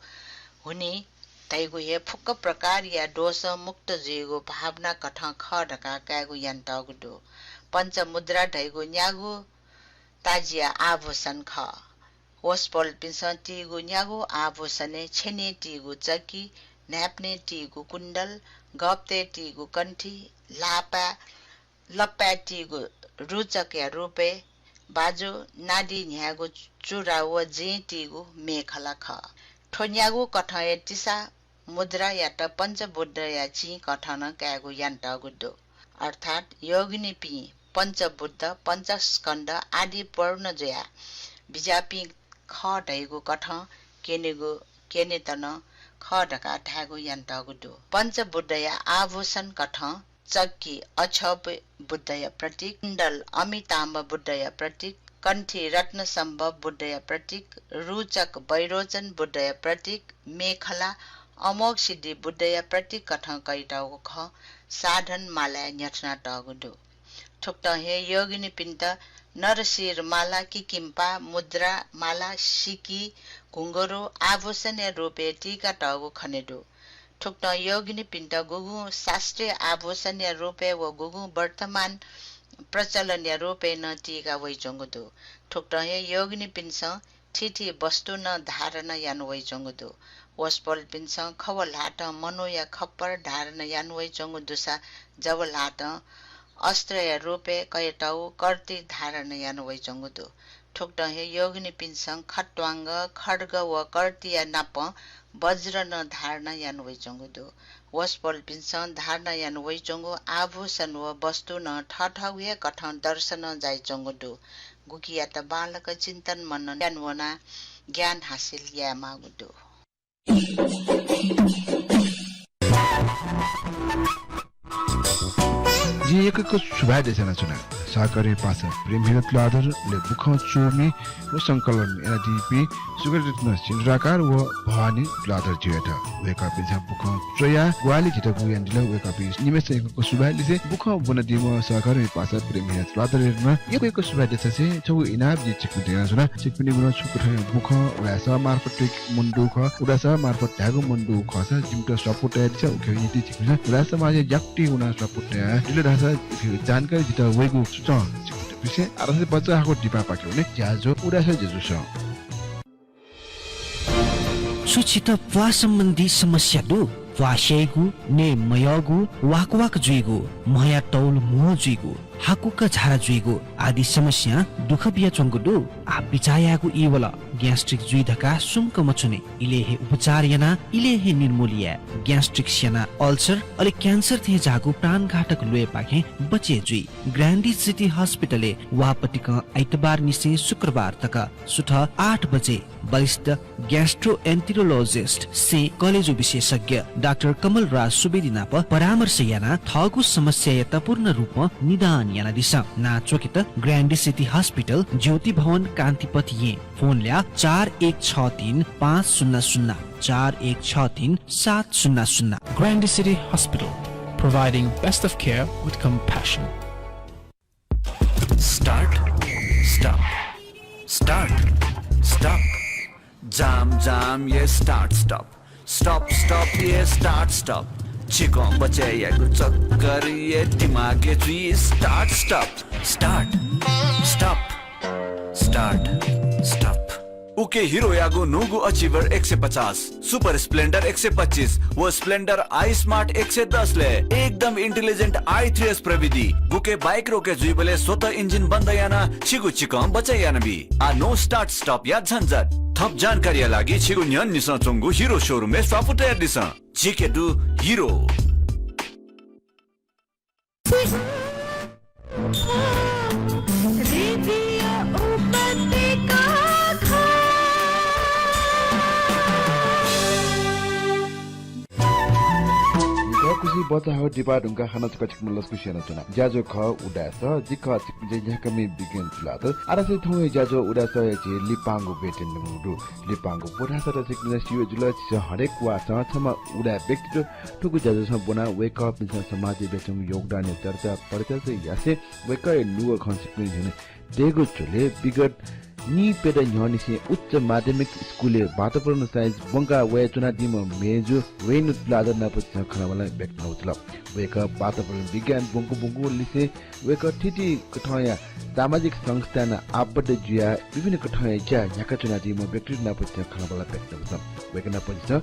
हुनिं धइगु हे फुक्क प्रकारया दोषं मुक्त जुइगु भावना कथं खः धकाः कायेगु यानातःगु दु। पञ्चमुद्रा धइगु न्यागू ताजिया आभूषण खः। वसपोलपिन्सं तीगु न्यागू आभूषणय् छेनय् तीगु चक्की, न्हाय्‌पनय् तीगु कुण्डल, गःपतय् तीगु कण्ठी, ल्हापाय् लप्पाय् तीगु रुचकया रूपय् बाजु, नाडी न्ह्यायेगु चुरा व जें तीगु मेखला खः। थ्व न्यागू कथंया तिसा मुद्रायात पञ्चबुद्धया चिं कथं नं कायेगु यानातःगु दु। अर्थात् योगिनीपिं पञ्चबुद्ध, पञ्चस्कन्ध आदि पूर्ण जुयाः बिज्यापिं खः धइगु कथं क्यनेगु, क्यनेत नं खः धकाः धायेगु यानातःगु दु। पञ्चबुद्धया आभूषण कथं चक्की अक्षोभ्य बुद्धया प्रतीक, कुण्डल अमिताम्र बुद्धया प्रतीक, कण्ठी रत्नसम्भव बुद्धया प्रतीक, रुचक वैरोचन बुद्धया प्रतीक, मेखला अमोघसिद्धि बुद्धया प्रतीक कथं कयातःगु खँ साधन मालाय् न्ह्यथनातःगु दु। थुकथं हे योगिनीपिन्त नरशिर माला, किकिम्पा, मुद्रा, माला, सिकी, घुंघरू, आभूषणया रूपय् तीकातःगु खने दु। थुकथं योगिनीपिन्त गुगुं शास्त्रीय आभूषणया रूपय् व गुगुं वर्तमान प्रचलनया रूपय् नं तीका वइच्वंगु दु। थुकथं हे योगिनीपिन्सं थीथी वस्तु नं धारण याना वइच्वंगु दु। वसपोलपिन्सं खव ल्हातं मनूया खप्पर धारण याना वइच्वंगु दुसा जव ल्हातं अस्त्रया रूपय् कयातःगु कर्ति धारण याना वइच्वंगु दु। थुकथं हे योगिनीपिन्सं खट्वांग, खड्ग व कर्तिया नापं वज्र नं धारण याना वइच्वंगु दु। वसपोलपिन्सं धारण याना वइच्वंगु आभूषण व वस्तु नं थःथःगु हे कथं दर्शनं जाइच्वंगु दु। गुकियात बांलाक चिन्तन मनन याना वनाः ज्ञान हासिल यायेमाःगु दु। जिं यक्व यक्व सुभाय् देछानाच्वना। सहकर्मी पासा प्रेमहेर तुलाधर, अले बुखँ च्वमि व संकलन यानादीपिं सुगतरत्न सिन्दुराकार व भवानी तुलाधरजुयात। वय्कःपिन्सं बुखँ च्वयाः ग्वाहालि झीत यानादिल। वय्कःपिं निम्हय्सितं यक्व यक्व सुभाय् लिसें बुखँ ब्वनादीम्ह सहकर्मी पासा प्रेमहेर तुलाधरयात नं यक्व यक्व सुभाय् देछासें छगू इनाप जिं छिकपिन्त यानाच्वना। छिकपिनिगु नं छुं कथंया बुखँ उदाय् सभा मार्फत थुइके मन्दुगु खः। उदाय् सभा मार्फत धायेगु मन्दुगु खःसा जिमित स्वापू तयादिसँ। उकिया निंतिं छिकपिन्सं उदाय् समाजय् याकु तिगु नं स्वापू तयादिल धाःसा थुकिया जानकारी जितः वइगु सुचं छिकपिन्त बिसें आः धाःसा भचा हाकु दिपापाखे वने ज्याझ्वः उदाय् सभा ज्याझ्वलय्। छु छित प्वाः सम्बन्धी समस्या दु? प्वाः स्याइगु, नये मयःगु, वाकवाक जुइगु, म्हया तौल म्हो जुइगु, हाकुक झारा जुइगु आदि समस्यां दुःख बियाच्वंगु दु? आः बिचाः यायेगु ई वल। ग्यास्ट्रिक जुइ धकाः सुम्क मछ्वने। इलय् हे उपचार यानाः इलय् हे निर्मूल याये। ग्यास्ट्रिक स्यानाः अल्सर अले क्यान्सर थें ज्याःगु प्राणघातक ल्वय्‌पाखें बचय् जुइ। ग्रान्डी सिटी हस्पिटलय् वाःपतिकं आइतबार निसें शुक्रबार तक सुथ आठ बजे वरिष्ठ ग्यास्ट्रोएन्टेरोलोजिस्ट सें कलेजो विशेषज्ञ डाक्टर कमलराज सुवेदी नाप परामर्श यानाः थःगु समस्यायात पूर्ण रूपं निदान यानादिसँ। नां च्वकेत ग्रान्डी सिटी हस्पिटल, ज्योति भवन, कान्तिपथ येँ। फोन ल्याः चार एक छ तीन पाँच शून्य शून्य, चार एक छ तीन सात शून्य शून्य। Grande City Hospital, providing best of care with compassion. Start, stop, start, stop. जाम, जाम, ये start, stop. Stop, stop, ये start, stop. चिकं बचय् यायेगु चक्कर, ये दिमागय् जुइ start, stop. Start, stop, start, stop. उके हिरोयागु न्हूगु Achiever एक सय पचास, Super Splendor एक सय पच्चिस व Splendor iSmart एक सय दस ले एकदम intelligent i three s प्रविधि। गुके bike रोके जुइबलय् स्वतः engine बन्द यानाः छिगु चिकं बचय् यानाबी। आ no start stop या झन्झट। थप जानकारीया लागि छिगु न्ह्यःने च्वंगु हिरो showroom-य् स्वापू तयादिसँ। झीके दु हिरो। रेडियो उपत्यका खः। घःकुसि बचाः हः दिपा धुंकाः हानं छकः छिकपिनि लसकुस यानाच्वना। ज्याझ्वः खः उदाय् सः, जि खः छिकपिनि न्ह्याकामि विज्ञान तुलाधर। आः धाःसा थौंया ज्याझ्वः उदाय् सःया झी लिपांगु ब्वय् त्यनेधुंगु दु। लिपांगु ब्व धाःसा त छिकपिन्सं स्यू हे जुल, झीसं हरेक वाःसं छम्ह उदाय् व्यक्तित्व थुगु ज्याझ्वलय् ब्वनाः वय्कःपिन्सं समाजय् बियाच्वंगु योगदानया चर्चा परिचर्चा यासें वय्कःया नुगः खँ छिकपिनि न्ह्यःने दयेगु झ्वलय् विगत नीप्यदँ न्ह्यःनिसें उच्च माध्यमिक स्कुलय् वातावरण science ब्वंका वयाच्वनादीम्ह मय्जु रेणु तुलाधर नाप झीसं खँल्हाबल्हा व्यक्त यानागु जुल। वय्कः वातावरण विज्ञान ब्वंकू ब्वंकूलिसें वय्कः थीथी कथंया सामाजिक संस्थाय् नं आबद्ध जुयाः विभिन्न कथंया ज्या न्ह्याकाच्वनादीम्ह व्यक्तित्व नाप झीसं खँल्हाबल्हा व्यक्त यानागु जुल। वय्कः नाप झीसं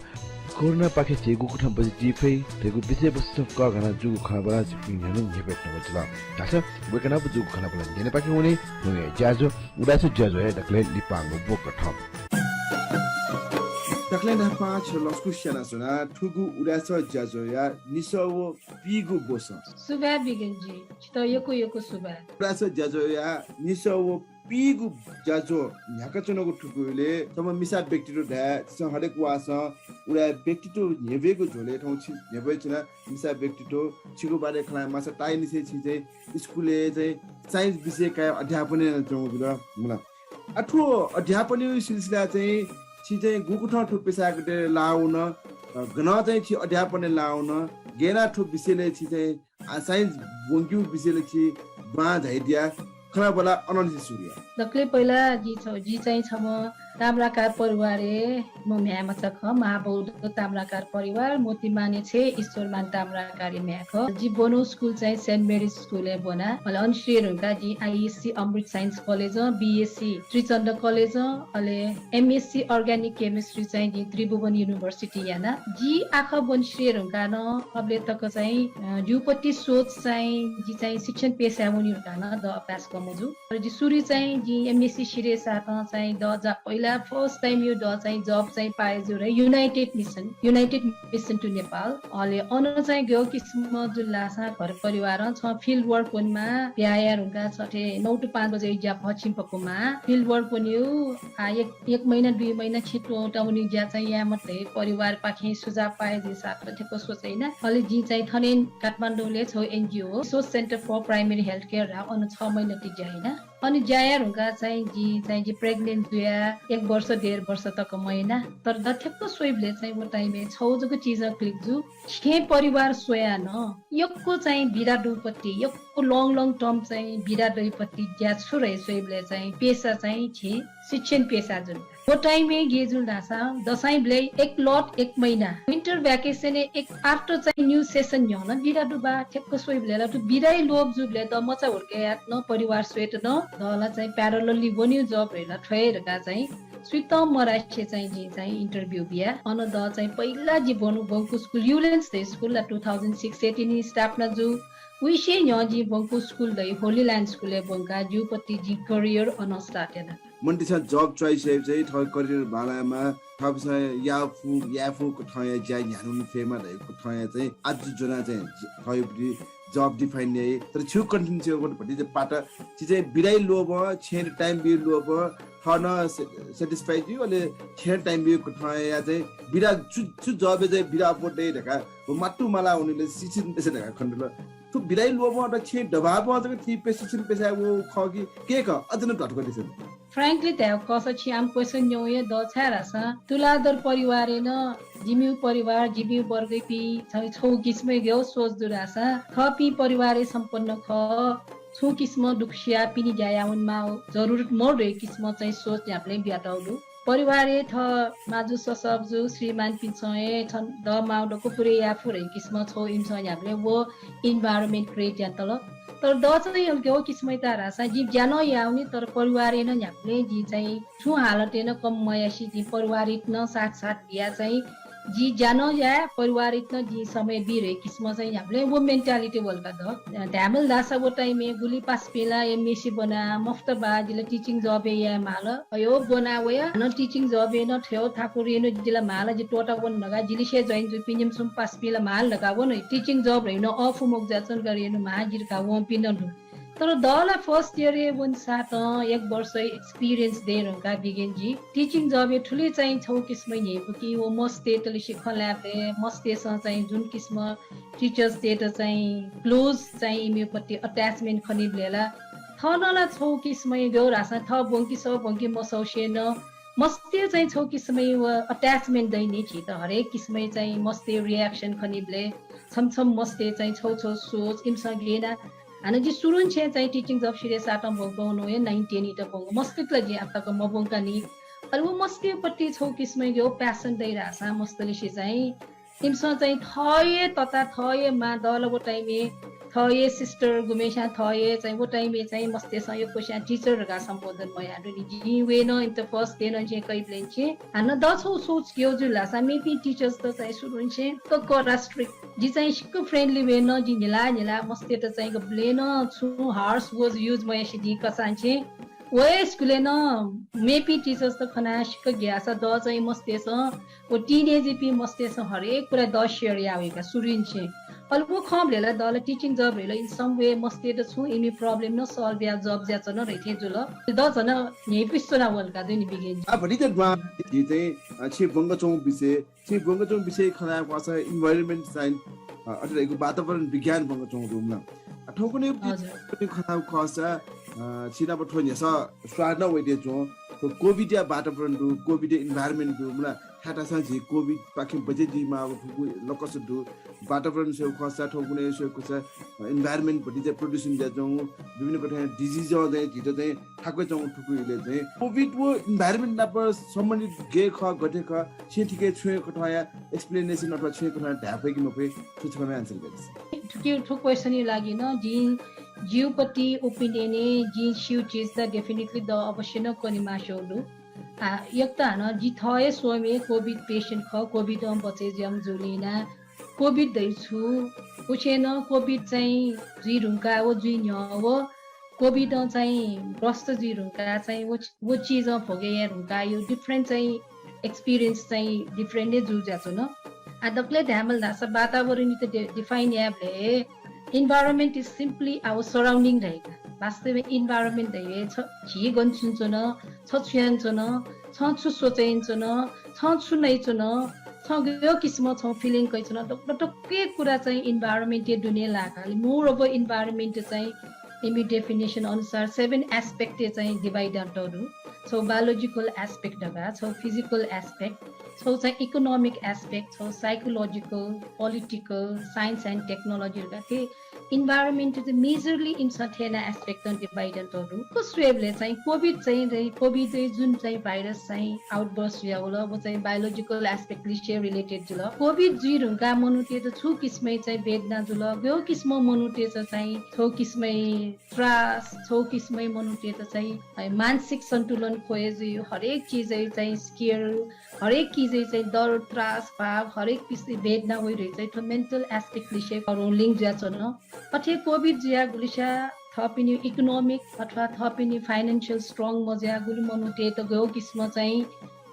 कोरोनापाखें झी गुकथं बचय् जुइ फइ धइगु विषयवस्तुं कःघानाः जूगु खँल्हाबल्हा छिकपिनि न्ह्यःने न्ह्यब्वये त्यनागु जुल। धाःसा वय्कः नाप जूगु खँल्हाबल्हा न्यनेपाखें वने थौंया ज्याझ्वः उदाय् सः ज्याझ्वःया दकलय् लिपांगु ब्व कथं। दकलय् न्हापां छितः लसकुस यानाच्वना थुगु उदाय् सः ज्याझ्वःया निसः व पीगु ब्वसं। सुभाय् विज्ञान जी, छितः यक्व यक्व सुभाय्। उदाय् सः ज्याझ्वःया निसः व पीगु ज्याझ्वः न्ह्याकाच्वनागु थुगु इलय् छम्ह मिसा व्यक्तित्व धाये, छिसं हरेक वाःसं उदाय् व्यक्तित्व न्ह्यब्वयेगु झ्वलय् थौं छि न्ह्यब्वयाच्वना। मिसा व्यक्तित्व, छिगु बारे खँ ल्हायेमाःसा ताःनिसें छि चाहिँ स्कुलय् चाहिँ science विषय काय् अध्यापन यानाच्वंगु जुल मला। आ, थ्व अध्यापनया सिलसिला चाहिँ छि चाहिँ गुकथं थ्व पेशागतय् लाः वन, अ, गनं चाहिँ छि अध्यापनय् लाः वन, गय् यानाः थ्व विषयलय् छि चाहिँ आ, science ब्वंकेगु विषयलय् छि बां झायादिया खँल्हाबल्हा अनंनिसें सुरु याये। दकलय् पहिला जि छ-, जि चाहिँ छम्ह ताम्राकार परिवारय् म म्ह्याय् मचा खः, महाबौद्ध ताम्राकार परिवार, मोतीमाने छेँ ईश्वरमान ताम्राकारया म्ह्याय् खः। जि ब्वनागु स्कुल चाहिँ Saint Mary's स्कुलय् ब्वना। अले अन सिधयेधुंकाः जिं आइएससी अमृत साइन्स कलेजं, बिएससी त्रिचन्द्र कलेजं, अले एमएससी अर्ग्यानिक केमिस्ट्री चाहिँ जिं त्रिभुवन युनिभर्सिटी याना। जि आखः ब्वने सिधयेधुंकाः नं अबलय् तक चाहिँ, अ, जिगु पति सोच चाहिँ, जि चाहिँ शिक्षण पेशाय् वने धुंकाः नं द अभ्यास कम जू। तर जि सुरु चाहिँ जिं एमएससी सिधयेसाथं चाहिँ द जा-, पहिला first time यु द चाहिँ job चाहिँ पाये जू रे United Mission, United Mission to Nepal। अले अन चाहिँ गय् किसिमं जुल धाःसा घर परिवारं छं field work वनेमाः, ब्याहा याये धुंकाः छ थें नौ to पाँच बजे ज्यापः छिं पकूमाः, field work वनेगु, आ, एक, एक महिना, दुई महिना छिं त्वःता वनेगु ज्या चाहिँ याये मते, परिवारपाखें सुझाव पाये जूसाथं थ्यंक सोचे याना। अले जिं चाहिँ थन काठमाडौंलय् छगू NGO, Resource Centre for Primary Healthcare धाः, अन छ महिना ति ज्या याना। अन ज्या याये धुंकाः चाहिँ जिं चाहिँ जि pregnant जुया एक वर्ष, डेढ वर्ष तक मयाना। तर द थ्यंक स्वइबलय् चाहिँ व time-य् छगू जक चिजं click जू। छेँ परिवार स्वयाः नं यक्व चाहिँ बिदा दुगु पति, यक्व long, long term चाहिँ बिदा दइगु पति ज्या छु धकाः स्वइबलय् चाहिँ पेशा चाहिँ छेँ शिक्षण पेशा जुल। व time-य् गय् जुल धाःसा दसैंबलय् एक lot एक महिना, winter vacation-य् एक after चाहिँ new session न्ह्यः नं बिदा दु बा, थ्यंक स्वइबलय् ला थ्व बिदाया लोभ जूबलय् द मचा हुर्के यात नं परिवार स्वयेत नं द ला चाहिँ parallelly वनेगु job हे ला थ्व हे धकाः चाहिँ सुइतं मधासें चाहिँ जिं चाहिँ interview बिया। अन द चाहिँ पहिला जि ब्वनागु ब्वंकू स्कुल Ulands धइगु स्कुल ला two thousand six-य् तिनि स्थापना जू। उइसे न्ह्यः जिं ब्वंकू स्कुल धइगु Holy Land स्कुलय् ब्वंकाः जिगु पति जिं career अन start याना। मनूतय्सं job choice याइबलय् चाहिँ थःगु career बांलायेमाः, थःपिन्सं याये फु, याये फु कथंया ज्या न्ह्यानावने फयेमा धइगु कथंया चाहिँ आजु ज्वनाः चाहिँ थःगु पति job define याइ। तर छिगु कन्ठिन छिगु भति चाहिँ पात, छि चाहिँ बिदाया लोभं, छेँय् time बीगु लोभं, थः नं sa-, satisfy जुइ, अले छेँय् time बीगु कथंया चाहिँ बिदा छु, छु job-य् चाहिँ बिदा अप्वः दइ धकाः व मातु माला हुनुले शिक्षण पेशा धकाः खनेदुल। थ्व बिदाया लोभं अथवा छेँय् दबावं जक थी शिक्षण पेशाय् वःगु खः कि के खः? अझ नं ध्वाथुइक धिसे। Frankly धायेगु खःसा छिं आम question न्यंगु हे द, छाय् धाःसा तुलाधर परिवारय् नं जिमिगु परिवार, जिमिगु वर्गयापिं छगू, छगू किसिमय् गय् सोच दु धाःसा थःपिं परिवारय् सम्पन्न खः, छुं किसिमं दुःख सियाः पिने ज्या याये वनेमाःगु जरुरत मदु धइगु किसिमं चाहिँ सोच न्ह्याबलें बियातःगु दु। परिवारय् थः माजु ससःजु श्रीमानपिन्सं हे छन दमाउ दक्व पुरे याये फु धइगु किसिमं छौ इमिसं न्ह्याबलें व environment create यानातल। तर द चाहिँ अलिक व किसिमं यात धाःसा जिं ज्या नं याःवनी, तर परिवारय् नं न्ह्याबलें जिं चाहिँ छुं हालतय् नं कम मयासें जिं परिवारयात नं साथ साथ बिया चाहिँ जिं ज्या नं याये, परिवारयात नं जिं समय बी धइगु किसिमं चाहिँ न्ह्याबलें व mentality वल का द। धायेमाल धाःसा व time-य् गुलि पासापिं ला एमएससी ब्वना, मफुत बा, जि ला teaching job हे याये माल। अयो ब्वना वया, हानं teaching job-य् नं थ्यौ थाकु रेणु जि ला म्हाल, जि त्वःता वन धकाः, जिलिसे join जूपिं निम्हस्वम्ह पासापिं ला म्हाल धकाः वन। Teaching job धइगु नं अःपु मखु जुयाच्वन का रेणु म्हाल जि धकाः वंपिं नं दु। तर द ला first year-य् वनेसातं एक वर्ष experience दये धुंकाः बिज्ञान जि teaching job-य् थुलि चाहिँ छौ किसिमं न्ह्यइपुकी व मस्तय्‌त लिसे खँ ल्हायेबलय् मस्तय्‌सं चाहिँ जुन किसिमं teachers-तय्‌त चाहिँ close चाहिँ इमिपट्टि attachment खनीबलय् ला थः नं ला छौ किसिमं गय् धाःसा थः ब्वंकी सः ब्वंकी मसःसें नं मस्तय् चाहिँ छौ किसिमं व attachment दइ नि झीत। हरेक किसिमं चाहिँ मस्तय् reaction खनीबलय् छम्ह छम्ह मस्तय् चाहिँ छौ छौ सोच इमिसं गय् याना। हानं जि सुरुंनिसें चाहिँ teaching job सुरु याःसातं ब्वंक वनागु हे nine ten-यात ब्वंक, मस्तय्‌त ला जिं आःतक मब्वंका नि। अले व मस्तय्‌पट्टि छौ किसिमं गय् passion दइ धाःसा मस्तलिसे चाहिँ इमिसं चाहिँ थः हे तता, थः हे मां, द ला व time-य् थः हे sister गुम्हेस्यां थः हे चाहिँ व time-य् चाहिँ मस्तय्‌सं यक्वस्यां teacher धकाः सम्बोधन मयाः दु नि। जिं वये नं इमित first day नं छेँ कइबलय् छेँ। हानं द छौ सोच गय् जुल धाःसा मेपिं teachers-त चाहिँ सुरुंनिसें कक्क strict। जि चाहिँ सिक्क friendly way नं जिं न्हिला न्हिला मस्तय्‌त चाहिँ गबलें नं छुं harsh words use मयासें जिं कसां छेँ। व हे school-य् नं मेपिं teachers-त खनाः सिक्क ग्याःसा द चाहिँ मस्तय्‌सं व teenage-पिं मस्तय्‌सं हरेक कुरा द share याः वय्‌का सुरुंनिसें। अले व खँबलय् ला द ला teaching job धइगु ला in some way मस्तय्‌त छुं इमि problem नं solve याः job जुयाच्वन धइथें जुल। द झन न्ह्यइपुसे च्वना वल का दु नि बिज्ञान जि। आ, भतिचा दुहां जि चाहिँ, अ, छिं ब्वंकाच्वंगु विषय, छिं ब्वंकाच्वंगु विषय खँ ल्हायेगु खःसा environment science, अ, अथे धइगु वातावरण विज्ञान ब्वंकाच्वंगु दु मला। अ, थौंकन्हय् हजुर। खँ ल्हायेगु खःसा, अ, छिनाप थ्व न्ह्यसः स्वां नं वइते च्वं। थ्व COVID-या वातावरण दु, COVID-या environment दु मला। थाय् धाःसा झी COVID-पाखें बचे जुइमाःगु फुक्क लकस दु। वातावरण स्वयेगु खःसा, थौंकन्हय् स्वयेगु खःसा, अ, environment भतिचा प्रदूषण जुयाच्वंगु, विभिन्न कथंया disease-ं चाहिँ झीत चाहिँ थाकुयाच्वंगु फुक्क इलय् चाहिँ COVID व environment नाप सम्बन्धित गय् खः, गथे खः, छिं थुकिया छुं हे कथंया explanation अथवा छुं हे कथंया धाये फइ कि मफइ, थ्व छकः नं answer बियादिसँ। थुकिया थ्व question-या लागि नं जिं जिगुपट्टि opinion-य् जिं स्यू चिज ला definitely द अवश्य नं कनेमास्यू दु। आ, एक त हानं जि थः हे स्वम्ह हे COVID patient खः, COVID-ं बचय् जुयाम्ह जूलिं यानाः COVID धइगु छु, उसें नं COVID चाहिँ जुइ धुंकाः व जुइ न्ह्यः व COVID-ं चाहिँ ग्रस्त जुइ धुंकाः चाहिँ व, व चिजं भोगे याये धुंकाः यो different चाहिँ experience चाहिँ different हे जू जुयाच्वन। आ, दकलय् धायेमाल धाःसा वातावरणयात डे-, define यायेबलय् environment is simply our surrounding धइगु। वास्तवय् environment धइगु छ, झी गन च्वनाच्वन, छ छु यानाच्वन, छं छु सोचे यानाच्वन, छं छु नयाच्वन, छं गय् किसिमं छं feeling कयाच्वन, दक्व दक्व हे कुरा चाहिँ environment-या दुने लाः का। अले more of environment चाहिँ इमि definition अनुसार seven aspect-य् चाहिँ divide यानातःगु दु। छौ biological aspect धकाः, छौ physical aspect, छौ चाहिँ economic aspect, छौ psychological, political, science and technology धकाः थ्व environment चाहिँ majorly इमिसं थथे यानाः aspect-ं divide यानातःगु दु। थ्व स्वयेबलय् चाहिँ COVID चाहिँ रे-, COVID चाहिँ जुन चाहिँ virus चाहिँ outburst जुयावल, व चाहिँ biological aspect लिसे related जुल। COVID जुइ धुंकाः मनूतय्‌त छु किसिमं चाहिँ वेदना जुल, गय् किसिमं मनूतय्‌त चाहिँ छौ किसिमं त्रास, छौ किसिमं मनूतय्‌त चाहिँ, है, मानसिक सन्तुलन ख्वये जुइ, हरेक चिजय् चाहिँ scare, हरेक चिजय् चाहिँ डर, त्रास, भाव, हरेक किसिम वेदना वइ धइगु चाहिँ थ्व mental aspect लिसे link जुयाच्वन। अथे COVID जुयागुलिसा थःपिनि economic अथवा थःपिनि financial strong मजुयागुलिं मनूतय्‌त गय् किसिमं चाहिँ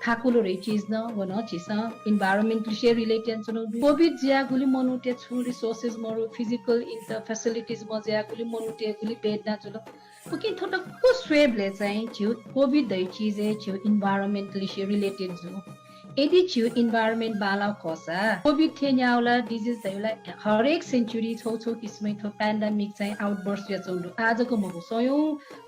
थाकुल धइगु चिज नं व नं झीसं environment लिसे relate यानाच्वनागु दु। COVID जुयागुलिं मनूतय्‌त छुं resources मरु, physical इमित facilities मजुयागुलिं मनूतय्‌त गुलि वेदना जुल। उकिं थ्व दक्व स्वयेबलय् चाहिँ झीगु COVID धइगु चिजय् झीगु environment लिसे related जू। यदि झीगु environment बांलाः खःसा, COVID थें न्याःगु ला disease धइगु ला हरेक century छौ छौ किसिमं थ्व pandemic चाहिँ outburst जुयाच्वंगु दु। आः जक मखु, सयौं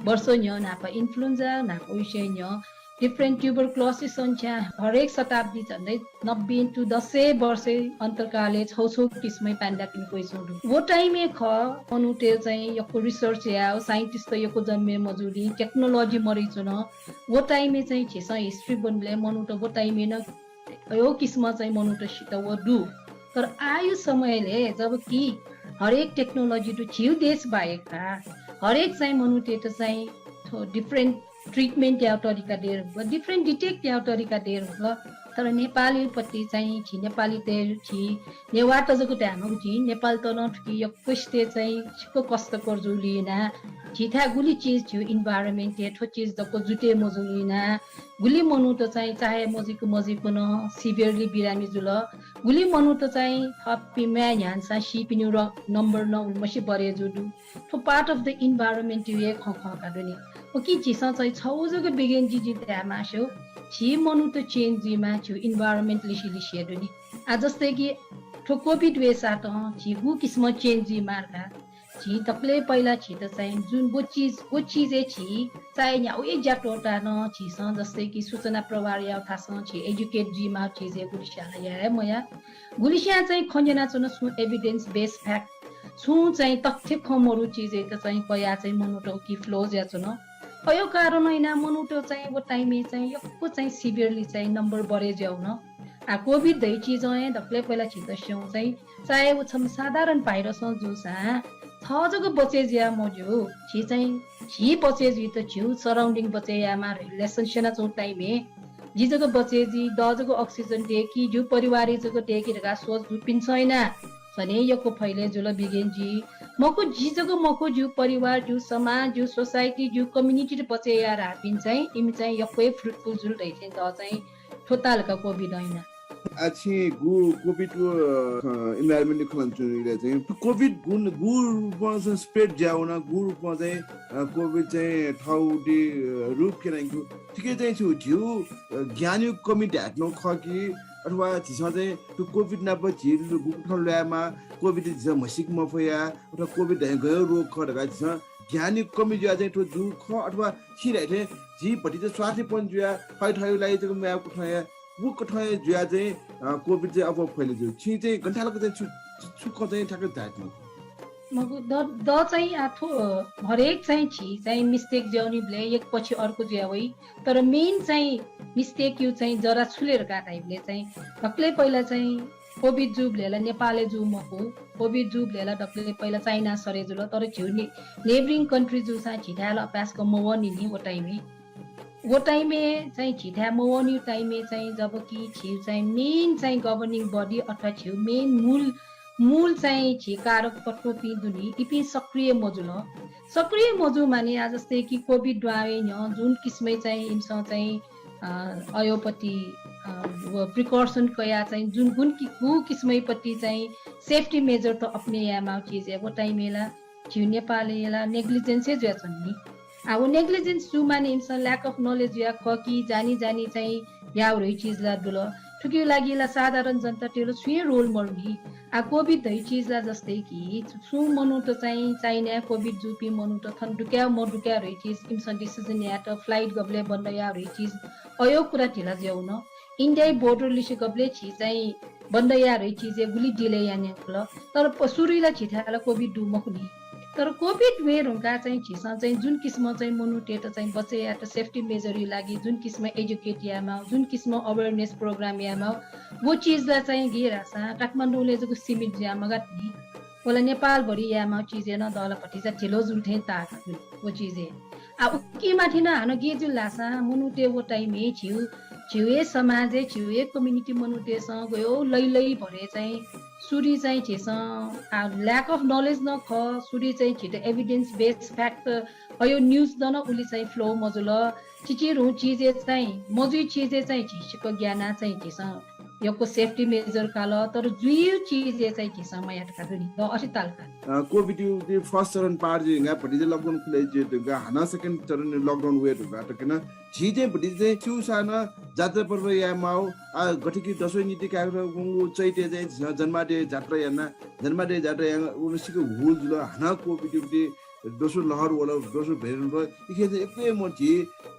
वर्ष न्ह्यः न्हापा influenza, न्हापा उसे न्ह्यः डिफरेन्ट ट्युबरक्लोसिस संख्या हरेक शताब्दी झन्डै नब्बे टु दसै वर्षै अन्तर्कालय् छौ छौ किसिमय् पान्डापिन क्वय् च्वं दु। वो टाइमय् खः मनूतय् चाहिँ यक्व रिसर्च याः, साइन्टिस्ट यक्व जन्मे मजूलिं टेक्नोलोजी मरैच्वन। वो टाइमय् चाहिँ झीसं हिस्ट्री ब्वंबलय् मनूत वो टाइमय् नं अयो किसिमं चाहिँ मनूत सित वो दु। तर आयु समयले जब कि हरेक टेक्नोलोजी दु, झीउ देश बाहेक का हरेक चाहिँ मनूतय्त चाहिँ थ्व डिफरेन्ट ट्रिटमेन्ट याउ तरिका देर हुल, डिफरेन्ट डिटेक्ट याउ तरिका देर हुल। तर नेपालीपट्टि चाहिँ झी नेपालीतय् झी नेवाःत जक धायेमाःगु झी नेपालत नं थुकी यक्वसित चाहिँ छिक्क कष्टकर जूलिं याना। झीथाय् गुलि चिज झीउ इन्भाइरोमेन्टय् थ्व चिज दक्व जुते मजूलिं याना। गुलि मनूत चाहिँ चाहे मजिक मजिक नं सिभियरली बिरामी जुल। गुलि मनूत चाहिँ थःपिं म्वाये न्ह्यान्सां सीपिनिउ र नम्बर नं उलिमछि बढे जू दु। थ्व पार्ट अफ द इन्भाइरोमेन्ट यु हे खँ खंका दु नि। उकिं झीसं चाहिँ छौ जक बिगेन जिजिं धायेमास्यु, झी मनूत चेन्ज जुइमा झीउ इन्भाइरोमेन्ट लिसे लिसे दु नि। आ जस्तै कि थ्व कोभिड वेसातं झी गु किसिमं चेन्ज जुइमा का। झी दकले पहिला झीत चाहिँ जुन वो चिज वो चिजय् झी चाहे न्ह्याउ हे ज्या त्वःता नं झीसं जस्तै कि सूचना प्रवाह याउ थासं झी एजुकेट जुइमा चिजय् गुलिस्यां ला याये मया। गुलिस्यां चाहिँ खँ न्यनाच्वन सुं एभिडेन्स बेस फ्याक्ट सुं चाहिँ तथ्य खँ मरु चिजय्त चाहिँ कया चाहिँ मनूत कि फ्लोज याच्वन। अयो कारण याना मनूत चाहिँ वो टाइमय् चाहिँ यक्व चाहिँ सिभियरली चाहिँ नम्बर बढे ज्याउन। आ कोभिड धइ चिजं हे दकले पहिला झीत स्यौं चाहिँ चाहे उ छम्ह साधारण भाइरसं जूसां छ जक बचे जुया मज्यू। झी चाहिँ झी बचे जुइत झीउ सराउन्डिङ बचे यायेमा रिलेसन स्यनाच्वं टाइमय् जि जक बचे जुइ, द जक अक्सिजन देकी, झीउ परिवारय् जक देकी धकाः सोच दुपिन्सं याना झने यक्व फैले जुल बिगेन जि। मखु जि जक मखु झीउ परिवार, झीउ समाज, झीउ सोसाइटी, झीउ कम्युनिटी बचे याये धाःपिं चाहिँ इमि चाहिँ यक्व हे फ्रुटफुल जुल धइथें द चाहिँ थ्व ताल का कोभिड याना। आ छिं गु कोभिड व इन्भाइरोमेन्ट खँ ल्हानाच्वंगु इलय् चाहिँ कोभिड गुन गु रूपं चाहिँ स्प्रेड ज्याउन गु रूपं चाहिँ कोभिड चाहिँ थौदी रूप क्यनागु थिके चाहिँ छु झीउ ज्ञानयु कमी धायेतुं खः कि अथवा झीसं चाहिँ थ्व कोभिड नाप झी गुकथं ल्वायेमा कोभिड झीसं म्हसीक मफया अथवा कोभिड धइगु रोग खः धकाः झीसं ज्ञानयु कमी जुया चाहिँ थ्व जू खः अथवा छि धाइथें झी भतिचा स्वार्थीपन जुया थै थै लागि जक म्वाये कथंया व कथंया जुया चाहिँ कोभिड चाहिँ अब फैले जू। छिं चाहिँ गन्थालक चाहिँ छु छु खँ चाहिँ ठ्याक्क धायेत मखु। मखु द द चाहिँ आ थ्व हरेक चाहिँ झी चाहिँ मिस्टेक ज्याउनिबलय् एक पछि अर्को जुया वइ। तर मेन चाहिँ मिस्टेक यु चाहिँ जरा छुले धकाः धाइबलय् चाहिँ हक्ले पहिला चाहिँ कोभिड जूबलय् ला नेपालय् जू मखु। कोभिड जूबलय् ला दकले पहिला चाइना सरे जुल, तर झीउ ने नेबरिङ कन्ट्री जूसां झीथाय् ला अपाय्सक मवःनि नि व टाइमय्। व टाइमय् चाहिँ झीथाय् मवःनि टाइमय् चाहिँ जब कि झीउ चाहिँ मेन चाहिँ गभर्निङ बडी अथवा झीउ मेन मूल मूल चाहिँ झी कारक तत्वपिं दुनि इपिं सक्रिय मजुल। सक्रिय मजू माने आ जस्तै कि कोभिड दुहां वये न्ह्यः जुन किसिमय् चाहिँ इमिसं चाहिँ अ, अयोपति अ, व प्रिकर्सन कया चाहिँ जुन गुन कि गु किसिमय् पति चाहिँ सेफ्टी मेजर त अपने यायेमाउ चिज हे व टाइमय् ला झीउ नेपालय् ला नेग्लिजेन्स हे जुयाच्वन नि। आ व नेग्लिजेन्स जू माने इमिसं ल्याक अफ नलेज जुया खः कि जानी जानी चाहिँ याउ धइ चिज ला दुल। थुकिउ लागि ला साधारण जनता तेल छुं हे रोल मरु नि। आ कोभिड धइ चिज ला जस्तै कि सुं मनूत चाहिँ चाइनाय् कोभिड जूपिं मनूत थन दुकाय् मदुकाय् धइ चिज इमिसं डिसिजन यायेत फ्लाइट गबलय् बन्द याउ धइ चिज अयो कुरा ढिला ज्याउन। इन्डियाइ बोर्डर लिसे गबलय् झी चाहिँ बन्द याउ धइ चिजय् गुलि डिले यानागु खल। तर सुरुइ ला झीथाय् ला कोभिड दु मखु नि। तर कोभिड वये धुंकाः चाहिँ झीसं चाहिँ जुन किसिमं चाहिँ मनूतय्त चाहिँ बचे यायेत सेफ्टी मेजरयु लागि जुन किसिमं एजुकेट यायेमाउ, जुन किसिमं अवेरनेस प्रोग्राम यायेमाउ, व चिज ला चाहिँ गे धाःसां काठमाडौंलय् जक सीमित जुया मगात नि। व ला नेपालभरि यायेमाउ चिजय् नं द ला भतिचा ढिलो जुल थें ताः का जुल व चिजय्। आ उकिमाथि नं हानं गे जुल धाःसां मनूतय् व टाइमय् झीउ झीउ हे समाजय् झीउ हे कम्युनिटी मनूतय्सं गयो लैलै भरे चाहिँ सुरुइ चाहिँ झीसं आ ल्याक अफ नलेज नं खः। सुरुइ चाहिँ झीत एभिडेन्स बेस फ्याक्ट अयो न्युज नं उलि चाहिँ फ्लो मजुल। चिचिधुं चिजय् चाहिँ मजुइ चिजय् चाहिँ झी सिक्क ग्याना चाहिँ झीसं यक्व सेफ्टी मेजर काल, तर जुइउ चिजय् चाहिँ झीसं मयात का दु नि। द अथे ताल का। अ, कोभिड यु दे फर्स्ट चरण पार जुइगा भतिचा लकडाउन खुले जुइगा हानं सेकेन्ड चरण लकडाउन वये धुंका तकन झी चाहिँ भतिचा चाहिँ स्यूसां नं जात्रा पर्व यायेमाउ, आ, गथे कि दसैं नीति कार्यक्रम वंगु चैत्य चाहिँ झीसं जन्माद्य जात्रा याना, जन्माद्य जात्रा याना, उनसिक हुल जुल, हानं कोभिड उति दोस्रो लहर वल, दोस्रो भेरिएन्ट वल, इखे चाहिँ एकदम झी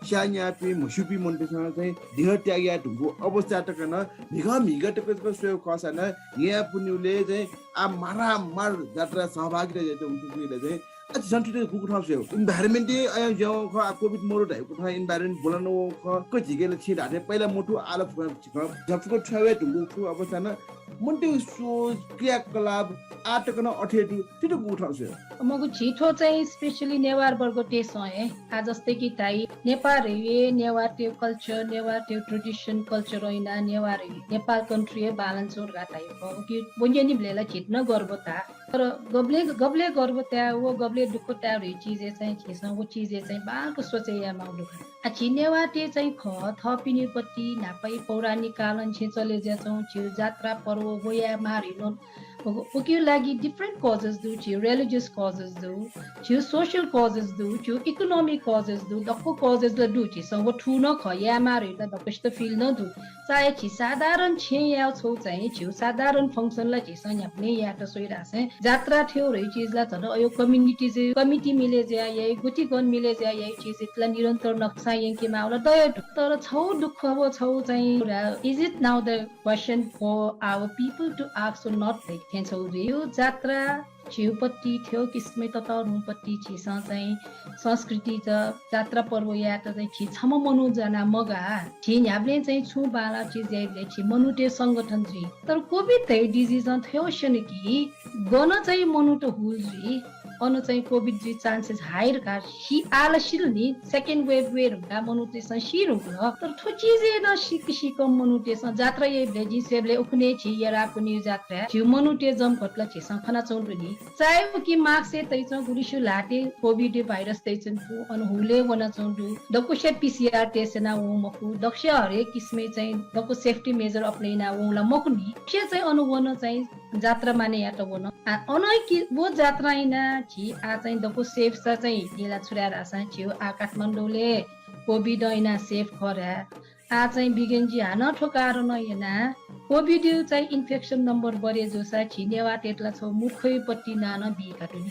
स्याःन्याःपिं, म्हस्यूपिं मनूतय्‌सं चाहिँ देह त्याग याये धुंकूगु अवस्था तक नं म्हिगः म्हिगः तक, तक स्वयेगु खःसा नं न्याय पुन्युले चाहिँ आ मारामार जात्रा सहभागिता यायेत उंतुतुइला चाहिँ आ झीसं थुइते गुकथं स्वयेगु। Environment-य् अयं ज्यावं खः, आ COVID मरु धाइगु थें environment ब्वलन वं खः, क झीके ला छिं धाःथें पहिला मथू आः ला फुक्क झीसं फुक्क थ्वये धुंकूगु थ्व अवस्था नं मनूतय्‌गु सोच, क्रियाकलाप आः तक नं अथे दु, थुइते गुकथं स्वयेगु। मखु, झी थ्व चाहिँ specially नेवार वर्गतय्‌सं हे, आ जस्तै कि धाइ, नेपाः धइगु हे नेवाःतय् culture, नेवाःतय् tradition culture यानाः नेवाः धइगु नेपाल country हे बांलानाच्वंगु धकाः धाइ। उकिं व न्यनीबलय् ला झीत नं गर्व ताः। तर गबलें, गबलें गर्व ताये व गबलें दुःख ताये धइगु चिजय् चाहिँ झीसं व चिजय् चाहिँ बांलाक सोचे यायेमाःगु दु का। आ झी नेवाःतय् चाहिँ खः, थःपिनिपट्टि न्हापाइ पौराणिक कालंनिसें चले जुयाच्वंगु झीगु जात्रा पर्व व यायेमाः धइगु नं उ-, उकिया लागि different causes दु, झीगु religious causes दु, झीगु social causes दु, झीगु economic causes दु, दक्व causes ला दु। झीसं व थू नं खः, यायेमाः धइगु ला दक्वसित feel नं दु। चाहे झी साधारण छेँय् याःगु छगू चाहिँ, झीगु साधारण function ला झीसं न्ह्याबलें यायेत स्वइ धाःसा जात्रा थ्व धइगु चिज ला झन अय् community जुइ, committee मिले जुयाः याइ, गुथिगण मिले जुयाः याइ चिज इतला निरन्तर नक्सां यंकेमाःगु ला दया दु। तर छगू दुःख व छगू चाहिँ, is it now the question for our people to ask or not, like, थें छगू जुइ। यो जात्रा झीगुपट्टि थ्व किसिमय् ततःधंगुपट्टि झीसं चाहिँ संस्कृति ज-, जात्रा पर्व यायेत चाहिँ झी छम्ह मनू ज्वनाः मगाः। झी न्ह्याबलें चाहिँ छुं बांलाःगु चिज याइबलय् झी मनूतय् संगठन जुइ। तर COVID धइगु disease-ं थ्व स्यन कि गन चाहिँ मनूत हुल जुइ, अन चाहिँ COVID जुइ chances high धकाः सी, आः ला सिल नि, second wave वये धुंकाः मनूतय्‌सं सी धुंकल। तर थ्व चिजय् नं सीक सीक मनूतय्‌सं जात्रा याइबलय् जिं स्वयेबलय् उखुन्हु झी यरापुनियु जात्रा झीगु मनूतय् जमघट ला झीसं खनाच्वंगु दु नि। चाहे उकी mask-य् तइच्वं, गुलिस्यु ल्हातय् COVID virus तइच्वंगु दु, अन हुलय् वनाच्वंगु दु, दक्वसिया PCR test याना वं मखु, दक्वसिया हरेक किसिमय् चाहिँ दक्व safety measure अपनाय् याना वं ला मखु नि। दक्वसिया चाहिँ अन वन चाहिँ जात्रा माने यात वन। आ, अन कि व जात्रा याना झी आ चाहिँ दक्व safe सा चाहिँ न्हिला छु धाये धाःसा झीगु आ काठमाडौंले COVID याना safe खः धाये। आ चाहिँ बिगेन्जी हानं थ्व कारण याना COVID चाहिँ infection number बढे जूसा झी नेवाःतय्‌त ला छगू मूर्खयुपट्टि नां नं बीका दुनि।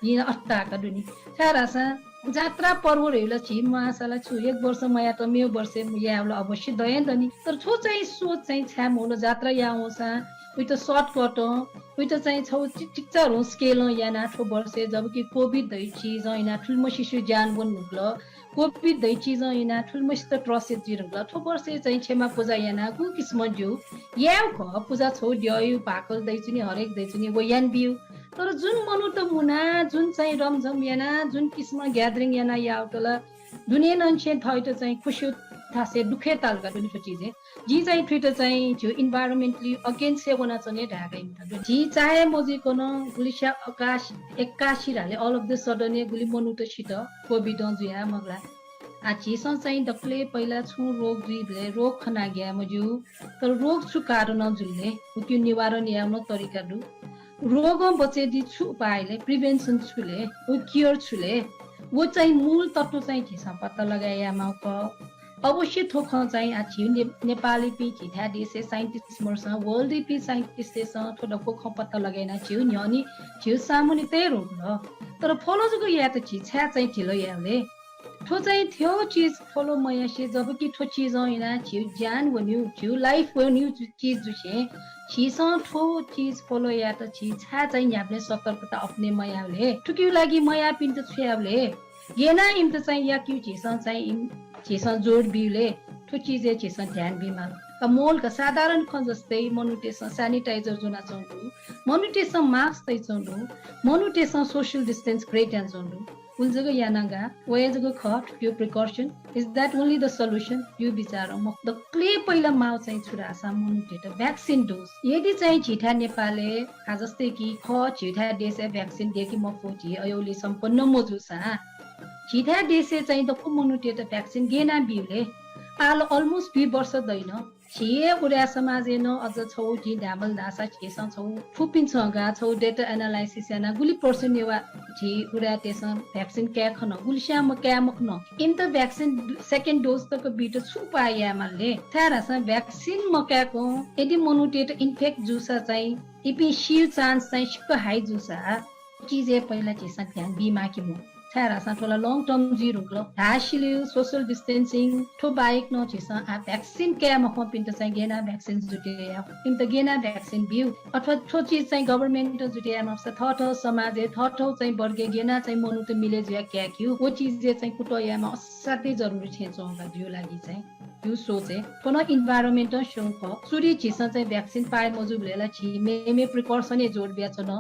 जिं अथताका दुनि। छाय् धाःसा जात्रा पर्व धइगु ला झी मयाःसा ला छु एक वर्ष मयात मेव वर्षय् यायेगु ला अवश्य दयें दनि। तर थ्व चाहिँ सोच चाहिँ छाय् महुल, जात्रा यावंसा उइत shortcut, उइत चाहिँ छगू चि-, चिकिचा ह्रुं scale याना थ्व वर्षय् जबकि COVID धइगु चिजं याना थुलिमसिसु ज्यान वन धुंकल। COVID धइगु चिजं याना थुलिमसित त्रसित जुइ धुंकल। थ्व वर्षय् चाहिँ क्षमा पुजा याना गु किसिमं ज्यू। यायेगु खः, पुजा छगू द्यःयु भाकल दइच्वनी, हरेक दइच्वनी, व याना बियु। तर जुन मनूत मुना, जुन चाहिँ रमझम याना, जुन किसिमं gathering याना याःगु त ला दुने नंछें थःत चाहिँ खुसियु थासय् दुःखय् ताल का दुने थ्व चिजय्। जिं चाहिँ थुइत चाहिँ झीगु environmentally against हे वनाच्वने धायेका इमित। झी चाहे मजुइकन गुलिस्या अकास-, एक्कासी धाले all of the sudden हे गुलि मनूत सित, COVID जुया मगला। आ, झीसं चाहिँ दकलय् पहिला छुं रोग जुइबलय् रोग खना ग्याये मज्यू, तर रोग छु कारणं जुल ले, उकियु निवारण यायेगु नं तरिका दु। रोगं बचय् जुइ छु उपाय ले, prevention छु ले, व cure छु ले, व चाहिँ मूल तत्त्व चाहिँ झीसं पत्ता लगाये यायेमाःगु खः। अवश्य थ्व खँ चाहिँ आ झी ने-, नेपालीपिं झीथाय् देशय् scientist मरुसां world-य् पिं scientist-तय्‌सं थ्व दक्व खँ पत्ता लगायेना झीगु न्ह्यःने झीगु सामुने तये धुंकल। तर follow जक यायेत झी छाय् चाहिँ ढिलो याये ले? थ्व चाहिँ थ्व चिज follow मयासे जबकि थ्व चिजं याना झीगु ज्यान वन्यु, झीगु life वन्यु चि-, चिज जुसे झीसं थ्व चिज follow यायेत झी छाय् चाहिँ न्ह्याबलें सतर्कता अपने मयाउ ले? थुकियु लागि मयाःपिन्त छु याउ ले? गेना इमित चाहिँ याकियु झीसं चाहिँ इम-, झीसं जोड बिउ ले? थ्व चिजय् झीसं ध्यान बीमाल। का मोल का साधारण खँ जस्तै मनूतय्‌सं sanitizer ज्वनाच्वंगु, मनूतय्‌सं mask तइच्वंगु, मनूतय्‌सं social distance create यानाच्वंगु। उलि जक याना गा, व हे जक खः थुकियु precaution। Is that only the solution? जियु बिचारं मखु। दकलय् पहिला माउ चाहिँ छु धाःसा मनूतय्‌त vaccine dose। यदि चाहिँ झीथाय् नेपालय् आ जस्तै कि खः झीथाय् देशय् vaccine दय्‌के मफु, झी अय्‌उलि सम्पन्न मजूसां झीथाय् देशय् चाहिँ दक्व मनूतय्‌त vaccine गेना बिउ ले? आल almost दुई वर्ष दैन। झी हे उराय् समाजय् नं अझ छगू जिं धायेमाल धाःसा झीसं छगू फुपिन्सं गा छगू data analysis याना गुलि percent नेवाः झी उराय्‌तय्‌सं vaccine काये खन, गुलिस्यां मकाये मखन। इमित vaccine second dose तक बीत छु उपाय यायेमाल ले? छाय् धाःसा vaccine मकाय्‌कं यदि मनूतय्‌त infect जूसा चाहिँ इपिं सियु chance चाहिँ सिक्क high जूसा चिजय् पहिला झीसं ध्यान बी माःके मखु। छाय् धाःसा थ्व ला long term जुइ धुंकल। धाःसिलय् social distancing थ्व बाहेक नं झीसं आ vaccine काये मखंपिन्त चाहिँ गेना vaccine जुटे याः, इमित गेना vaccine बिउ, अथवा थ्व चिज चाहिँ government जुटे याये माःसा थःथः समाजय् थःथः चाहिँ वर्गय् गेना चाहिँ मनूत मिले जुया कायेकिउ, व चिजय् चाहिँ कुतः यायेमा असाध्यै जरुरी थें च्वंगु का जिउ लागि चाहिँ। जिउ सोचय् थ्व नं environment स्यंगु खः। सुरुइ झीसं चाहिँ vaccine पाये मजूबलय् ला झी मेमे precaution हे जोड बियाच्वन।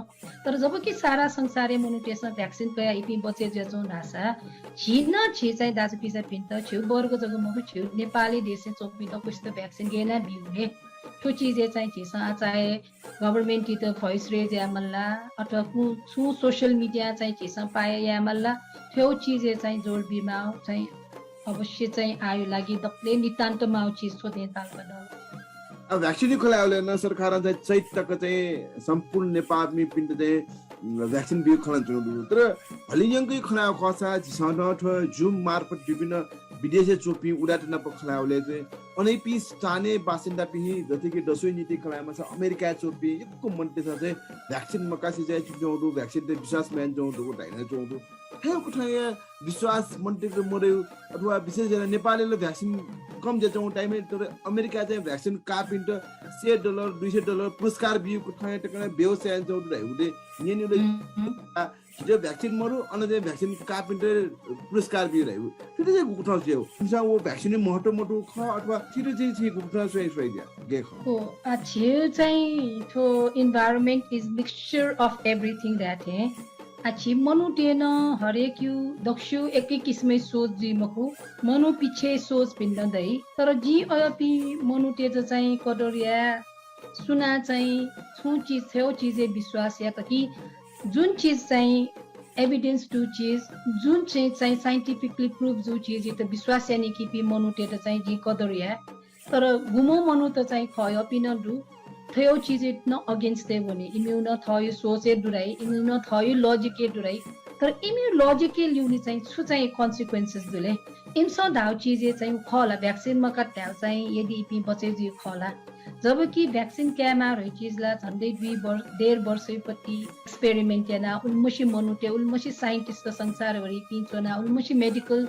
तर जबकि सारा संसारय् मनूतय्‌सं vaccine कयाः इपिं बचय् जुयाच्वं धाःसा, झी नं झी चाहिँ दाजुकिजापिन्त, झीउ वर्ग जक मखु, झीउ नेपाली देशय् च्वंपिं दक्वसित vaccine गय् याना बिउ ले? थ्व चिजय् चाहिँ झीसं आ चाहे government-यात voice raise याये माल ला, अथवा कु-, छुं social media चाहिँ झीसं पाये याये माल ला, थ्व चिजय् चाहिँ जोड बी माःगु चाहिँ अवश्य चाहिँ आःया लागि दकलय् नितान्त माःगु चिज थ्व थें ताल का दु। अब vaccine खँ ल्हायेबलय् नं सरकारं चाहिँ चैत तक चाहिँ सम्पूर्ण नेपाःमिपिन्त चाहिँ, उम्, vaccine बिउ खँ ल्हानाच्वंगु दु। तर हलिंयंक खँ ल्हायेगु खःसा झीसं नं थ्व Zoom मार्फत विभिन्न विदेशय् च्वंपिं उदाय्‌त नाप खँ ल्हायेबलय् चाहिँ अनयापिं स्थानीय बासिन्दापिं जस्तै कि दसुइ निंतिं खँ ल्हायेमाःसा अमेरिकाय् च्वंपिं यक्व मनूतय्‌सं चाहिँ vaccine मकासे चाहिँ च्वंगु दु, vaccine-त विश्वास मयानाच्वंगु दु, धाइनाच्वंगु दु। थ्व कथंया विश्वास मनूतय्‌त मदय् अथवा विशेष यानाः नेपालय् ला vaccine कम जुयाच्वंगु time-य् तर अमेरिकाय् चाहिँ vaccine काःपिन्त सय dollar, दुई सय dollar पुरस्कार बिउ कथंया तकं व्यवस्था यानाच्वंगु दु धाइगु दे न्यनेगु दे। हम्म। आ, झीत vaccine मरु, अन चाहिँ vaccine काःपिन्त पुरस्कार बिउ धाइगु। थुइत चाहिँ गुकथं स्वयागु? इमिसं व vaccine महत्व मदुगु खः अथवा थुइत चाहिँ छिं गुकथं स्वयाः स्वयादिया? गय् खः। ओ, आ, झीउ चाहिँ थ्व environment is mixture of everything धाये थें। आ, झी मनूतय् नं हरेकयु दक्वसियु एकै किसिमय् सोच जुइ मखु, मनू पिच्छे सोच भिन्न दइ। तर जिं अय्‌पिं मनूतय्‌त चाहिँ कदर याये, सुनां चाहिँ छुं चिज, थ्व चिजय् विश्वास यात कि जुन चिज चाहिँ evidence दु चिज, जुन चाहिँ, चाहिँ scientifically proof जू चिजयात विश्वास यानीकिपिं मनूतय्‌त चाहिँ जिं कदर याये। तर गुम्ह मनूत चाहिँ खः, अय्‌पिं नं दु, थ्व चिजयात नं against हे वनी। इमिउ नं थःयु सोच हे दु धाइ, इमिउ नं थःयु logic हे दु धाइ। तर इमिउ logic-य् ल्यूने चाहिँ छु चाहिँ consequences दु ले? इमिसं धाउ चिजय् चाहिँ खः ला, vaccine मकात धाउ चाहिँ यदि इपिं बचय् जुइ खः ला? जबकि vaccine कायेमाः धइगु चिज ला झन्डै दुई वर्ष, डेढ वर्षयु पति experiment याना, उलिमछि मनूतय्, उलिमछि scientist त संसारभरिपिं च्वना, उलिमछि medical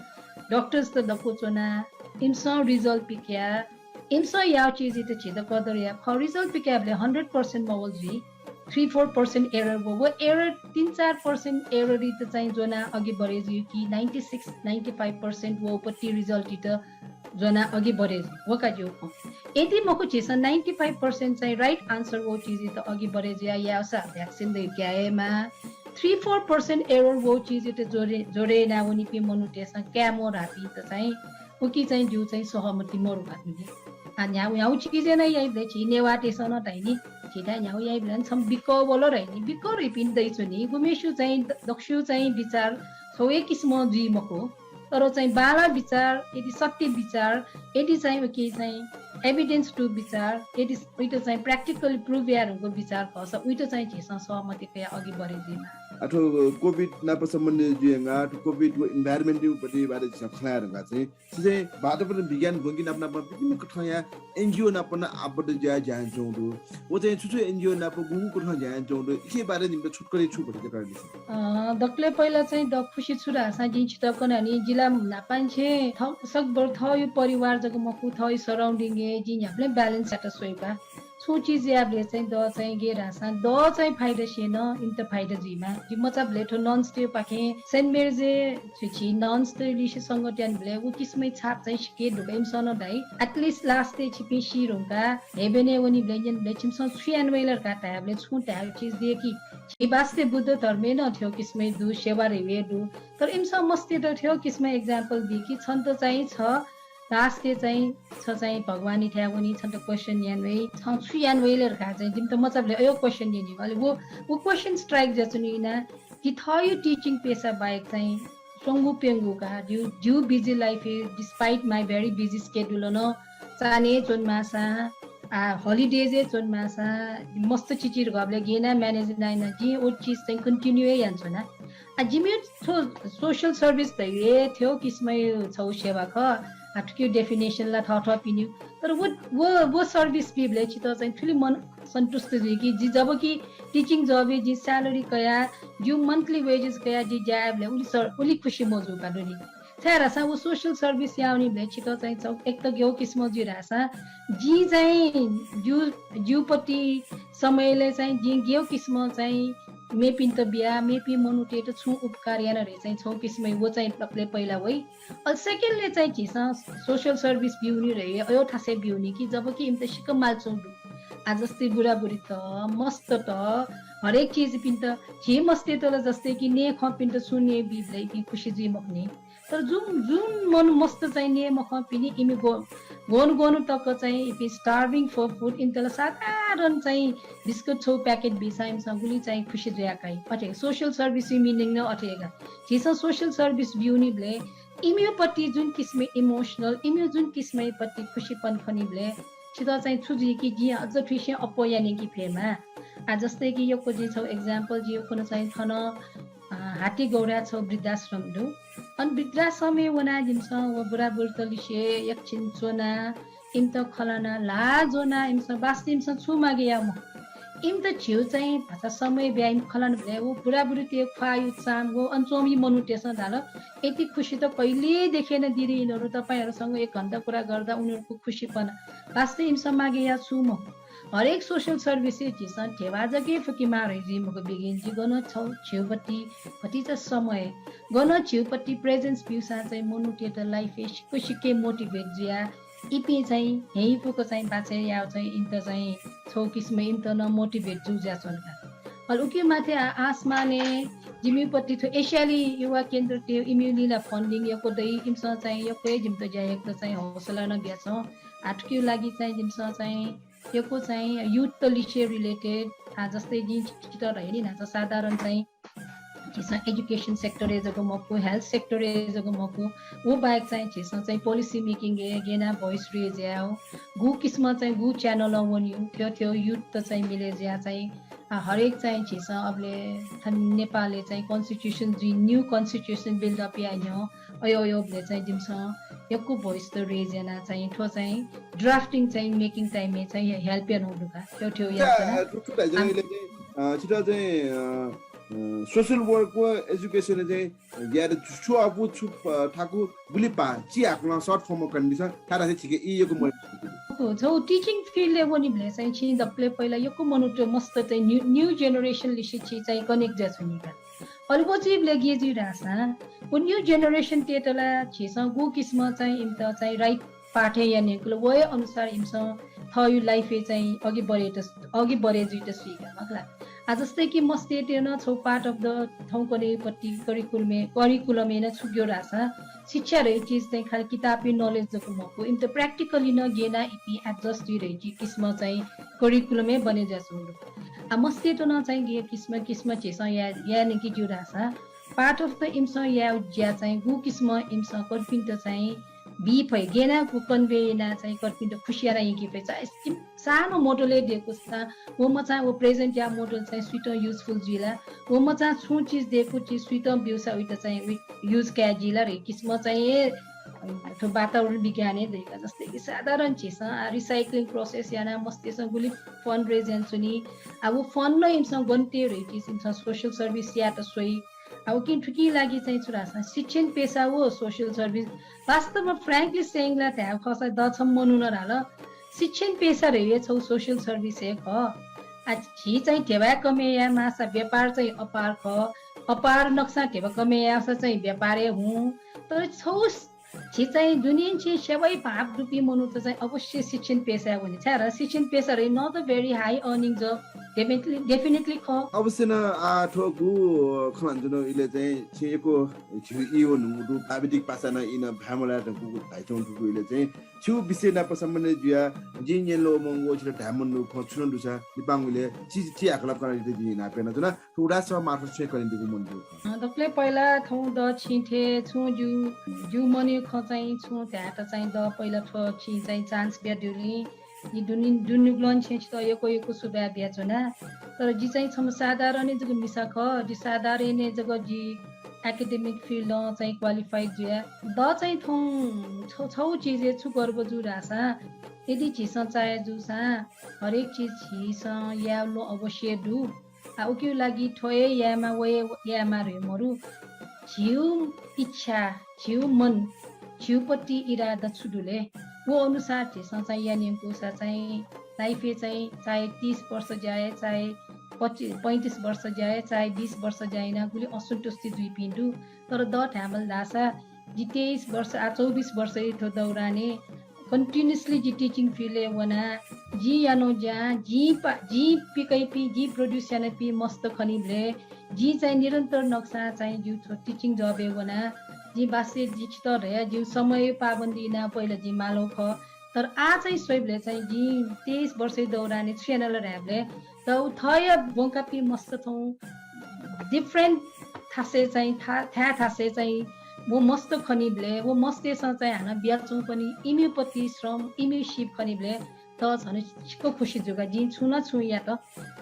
doctors त दक्व च्वना, इमिसं result पिकया, इमिसं याउ चिजयात झीत कदर याये खः। Result पिकयाबलय् hundred percent मवल जुइ, three four percent error व, व error तीन चार percent error-यात चाहिँ ज्वना अघि बढे जुइ कि ninety six, ninety five percent व पति result-यात ज्वना अघि बढे जुइ, व का ज्यू खँ। यदि मखु झीसं ninety five percent चाहिँ right answer व चिजयात अघि बढे जुया याउसा vaccine दय्‌का यायेमा, three four percent error व चिजयात जोडे, जोडे याना वनीपिं मनूतय्‌सं काये म्वाः धाःपिन्त चाहिँ उकी चाहिँ ज्यू चाहिँ सहमति मरु का। आ, न्ह्याउ, न्ह्याउ चिजय् नं याइबलय् झी नेवाःतय्‌सं नं धाइनि, झीथाय् न्ह्याउ याइबलय् नं छम्ह बिकः वल धाइनि, बिकः धइपिं दइच्वनी, गुम्हेस्यु चाहिँ द-, दक्वस्यु चाहिँ बिचार छगू हे किसिमं जुइ मखु। तर चाहिँ बांला बिचार, यदि सत्य बिचार, यदि चाहिँ उकी चाहिँ evidence to बिचार, यदि उइत चाहिँ practically prove याये धुंकू बिचार खःसा उइत चाहिँ झीसं सहमति कयाः अघि बढे जुइमा। आ, थ्व COVID नाप सम्बन्धित जुयाः, थ्व COVID व environment-यु पति बारे झीसं खँ ल्हाये धुंकाः चाहिँ छि चाहिँ वातावरण विज्ञान ब्वंकी नाप नाप विभिन्न कथंया NGO नाप नं आबद्ध जुयाः ज्या यानाच्वंगु दु। व चाहिँ छु छु NGO नाप गुगु कथं ज्या यानाच्वंगु दु, इके बारे जिमित छोटकरी छु भतिचा कयादिसँ। अ, दकलय् पहिला चाहिँ दक्वस्यु छु धाःसा जिं छितः कनानि जिला न्हापांनिसें थ-, सकभर थःयु परिवार जक मखु, थःयु surrounding हे जिं न्ह्याबलें balance यात स्वइपा। छुं चिज यायेबलय् चाहिँ द चाहिँ गय् धाःसा द चाहिँ फाइदा स्यन, इमित फाइदा जुइमा। जि मचाबलय् थ्व nuns-तय् पाखें Saint Mary's-य् छि, छि nuns-तय् लिसे संगत यानाबलय् व किसिमय् छाप चाहिँ सिके धुंकाः इमिसं नं धाइ। At least last-य् छिपिं सी धुंकाः heaven-य् वनीबलय् न्यनाबलय् छिमिसं छु याना वइल धकाः धायेबलय् छुं धायेगु चिज दु कि छि वास्तवय् बुद्ध धर्मय् नं थ्व किसिमय् दु, सेवा धइगु हे दु। तर इमिसं मस्तय्त थ्व किसिमय् example बी कि छन्त चाहिँ छ last-य् चाहिँ छ चाहिँ भगवानयाथाय् वनी, छन्त question याना वइ, छं छु याना वइल धकाः चाहिँ जिमित मचाबलय् अय् question यानी। अले व, व question strike जुयाच्वनी इना कि थःयु teaching पेसा बाहेक चाहिँ स्वंगू प्यंगू का, जिउ, जिउ busy life-य् despite my very busy schedule नं चान्हय् च्वनेमाःसां, आ, holidays-य् च्वनेमाःसां, मस्त चिचिधंगु बलय् गय् याना manage याना जिं व चिज चाहिँ continue हे यानाच्वना। आ, जिमिगु थ्व social service धइगु हे थ्व किसिमय् छगू सेवा खः। आ, थुकिया definition ला थःथःपिनिगु। तर व, व, व service बीबलय् छितः चाहिँ थुलि मन, सन्तुष्ट जुइ कि जि जब कि teaching job-य् जिं salary कया, जिगु monthly wages कया जिं ज्या यायेबलय् उलि स-, उलि खुसी मजू का दुनि। छाय् धाःसा व social service याःवनीबलय् छितः चाहिँ छगू एक त ग्यौ किसिमं जुइ धाःसा जिं चाहिँ जिगु, जिगु पति समयलय् चाहिँ जिं ग्यौ किसिमं चाहिँ मेपिन्त बिया, मेपिं मनूतय्त छुं उपकार याना धइगु चाहिँ छगू किसिमं व चाहिँ दकलय् पहिला वइ। अले secondly चाहिँ झीसं social service ब्यूनि धइगु अय् थासय् ब्यूनि कि जब कि इमित सिक्क मालच्वंगु दु। आ जस्तै बुराबुरीत, मस्तत, हरेक चिजपिन्त, झी मस्तय्त ला जस्तै कि नये खंपिन्त छुं नये बीबलय् इपिं खुसी जुइ मखुनि। तर जुन, जुन मनू मस्त चाहिँ नये मखंपिनि इमि ग्व-, ग्वन्हु ग्वन्हु तक चाहिँ इपिं starving for food, इमित ला साधारण चाहिँ बिस्कुट छगू packet बीसां इमिसं गुलि चाहिँ खुसी जुया काइ। अथे social service meaning नं अथे हे का। झीसं social service ब्यूनिबलय् इमियो पति जुन किसिमं emotional, इमियो जुन किसिमं पति खुसीपन खनीबलय् छितः चाहिँ छु जुइ कि जिं अझ थुइसिं अप्वः याने कि फयेमा। आ, जस्तै कि यक्व जिं छगू example जिं यक्व नं चाहिँ थन, अ, हातिगौराय् छगू वृद्धाश्रम दु। अन वृद्धाश्रमय् वनाः जिमिसं व बुराबुरीत लिसे एकछिन च्वनाः इमित खँ ल्हानाः ल्हाः ज्वनाः इमिसं वास्तवय् इमिसं छुं मागे याः मखु। इमित झीगु चाहिँ भचा समय बियाः इमित खँ ल्हानाबलय् व बुराबुरीतय् ख्वाःया चाम व अन च्वंपिं मनूतय्सं धाल, यति खुसी त कहिल्यै देखे नं दिदीइनहरू, तपाईंहरूसँग एक घण्टा कुरा गर्दा उनीहरूको खुसीपना। वास्तवय् इमिसं मागे याः छुं मखु। हरेक social service-य् झीसं ध्यबा जक हे फुकेमाः धइ जुइ मखु बिगिन। जि गन छगू झीगु पति भतिचा समय, गन झीगु पति presence ब्यूसां चाहिँ मनूतय्त life-य् सिक्क सिक्क motivate जुयाः इपिं चाहिँ न्ह्यइपुक चाहिँ बाचय् याःगु चाहिँ इमित चाहिँ छगू किसिमं इमित नं motivate जू जुयाच्वन का। अले उकिया माथि आ-, आसमानय् जिमिगु पति थ्व एसियाली युवा केन्द्रतय् इमिगु ला funding यक्व दइ, इमिसं चाहिँ यक्व हे जिमित ज्या यायेत चाहिँ हौसला नं बियाच्वन। आ, थुकिया लागि चाहिँ जिमिसं चाहिँ यक्व चाहिँ youth-त लिसे related, आ, जस्तै जिं छितः धयानि न्हाचः साधारण चाहिँ झीसं education sector-य् जक मखु, health sector-य् जक मखु, व बाहेक चाहिँ झीसं चाहिँ policy making-य् गेना voice raise यायेगु, गु किसिमं चाहिँ गु channel-ं वनीगु, थ्व थ्व youth-त चाहिँ मिले जुयाः चाहिँ, आ, हरेक चाहिँ झीसं अबले थन नेपालय् चाहिँ constitution जुइ, new constitution build up याये न्ह्यः अयो अयोबलय् चाहिँ जिमिसं यक्व voice-त raise यानाः चाहिँ थ्व चाहिँ drafting चाहिँ making time-य् चाहिँ help यानागु दु का। थ्व थ्व यायेत ला। अ, थ्व थ्व धायेत आम- इले चाहिँ, अ, छितः चाहिँ, अ, अ, social work व education चाहिँ यायेत छु अःपु छु, अ, थाकु गुलि पाः चिहाकलं short form-य् कनादिसँ, थाय् धाःसा छिके ई यक्व मदत। छगू teaching field-य् वनीबलय् चाहिँ छिं दकलय् पहिला यक्व मनूत मस्त चाहिँ new, new generation लिसे छि चाहिँ connect जुयाच्वनी का। अले व जुइबलय् गय् जुइ धाःसा, व new generation-तय्त ला झीसं गु किसिमं चाहिँ इमित चाहिँ right पाठय् यानागु ला, व हे अनुसार इमिसं थःगु life-य् चाहिँ अघि बढेत, अघि बढे जुइत स्वीकार मखु ला। आ, जस्तै कि मस्तय्त नं छगू part of the थौंकन्हय् पति curriculum-य्, curriculum-य् नं छु ग्यू धाःसा, शिक्षा धइगु चिज चाहिँ खालि किताबी knowledge जक मखु, इमित practically नं गेना इपिं adjust जुइ धइगु किसिमं चाहिँ curriculum-य् बने जुयाच्वंगु दु। आ, मस्तय्त नं चाहिँ गे किसिम किसिम झीसं या-, याये नि कि ज्यू धाःसा, part of the इमिसं याये ज्या चाहिँ गु किसिम इमिसं कर्पिन्त चाहिँ बी फइ, गेना गु convey याना चाहिँ कर्पिन्त खुसी याना यंके फइ। चाहिँ इम-, सानो model-य् देकूसा, व मचां व present या model चाहिँ सुइतं useful जुइ ला, व मचां छुं चिज देकू चिज सुइतं ब्यूसा उइत चाहिँ उइ-, use काये जुइ ला धइगु किसिम चाहिँ हे, अ, थ्व वातावरण विज्ञानय् दइ का। जस्तै कि साधारण झीसं, आ, recycling process यानाः मस्तय्सं गुलि fund raise यानाच्वनी। आ, व fund नं इमिसं गन तये धइगु चिज इमिसं social service यायेत स्वइ। आ, उकिं थुकिं लागि चाहिँ छु धाःसा शिक्षण पेशा व social service, वास्तवमा frankly saying ला धायेगु खःसा द छम्ह मनुखं धाल, शिक्षण पेशा धइगु हे छगू social service हे खः। आ, झी चाहिँ ध्यबा कमय् याये माःसा व्यापार चाहिँ अपार खः, अपार नकसां ध्यबा कमय् याःसा चाहिँ व्यापार हे हुँ। तर छगू झी चाहिँ दुनियां चाहिँ सेवाइ भाव दुपिं मनूत चाहिँ अवश्य शिक्षण पेशाय् वनी। छाय् धाःसा शिक्षण पेशा धइगु not a very high earning job, definitely, definitely खः। अवश्य नं, आ, थ्व गु खँ ल्हानाच्वनागु इलय् चाहिँ छिं यक्व झीगु ई वःगु दु, प्राविधिक पासा नं ई नं भाय् मलाये धुंकूगु धाइच्वंगु दु इलय् चाहिँ छिगु विषय नाप सम्बन्धित जुयाः जिं न्यने ल्वःमंगु व छितः धाये मन दुगु खँ छु नं दुसा लिपांगु इलय् छि, छि हाकलाप कनादीत जिं इनाप यानाच्वना। थ्व उदाय् सभा मार्फत छुं कने दुगु मन दु। अ, दकलय् पहिला थौं द छिं थें छुं ज्यू, ज्यू मनूया खँ चाहिँ छुं धायेत चाहिँ द पहिला थ्व छिं चाहिँ chance बियादीगुलिं जि दुनि-, दुनुगलं छेँ छितः यक्व यक्व सुभाय् बियाच्वना। तर जि चाहिँ छम्ह साधारण हे जक मिसा खः, जि साधारण हे जक जि academic field-ं चाहिँ qualified जुया। द चाहिँ थौं छ-, छगू चिजय् छु गर्व जू धाःसा यदि झीसं चाहे जूसां हरेक चिज झीसं याये ल्वः अवश्य दु। आ, उकिया लागि थ्व हे यायेमा, व हे यायेमा धइगु मरु। झीगु इच्छा, झीगु मन, झीगु पति इरादा छु दु ले, व अनुसार झीसं चाहिँ यानागु सा चाहिँ life-य् चाहिँ चाहे तीस वर्ष जाए, चाहे पच्चि-, पैंतिस वर्ष जाए, चाहे बीस वर्ष जाइना गुलि असन्तुष्टि जुइपिं दु। तर द धायेमाल धाःसा जि तेइस वर्ष, आ, चौबिस वर्ष थ्व दौरानय् continuously जि teaching field-य् वना, जिं यानागु ज्या, जिं पा-, जिं पिकइपिं, जिं produce यानापिं मस्त खनीबलय्, जिं चाहिँ निरन्तर नकसां चाहिँ जिगु थ्व teaching job-य् वना, जिं वास्तवय् जि छितः धया जिगु समय पाबन्दी याना पहिला जिं मालौ खः। तर आः चाहिँ स्वइबलय् चाहिँ जिं तेइस वर्षया दौरानय् छु याना ला धायेबलय्, त उ थःया ब्वंकापिं मस्त थौं different थासय् चाहिँ, था-, थाय् थासय् चाहिँ व मस्त खनीबलय्, व मस्तय्सं चाहिँ हानं बियाच्वंपिं इमिगु पति श्रम, इमिगु सिप खनीबलय् त झन छिक्क खुसी जुगा। जिं छुं ला छुं यात,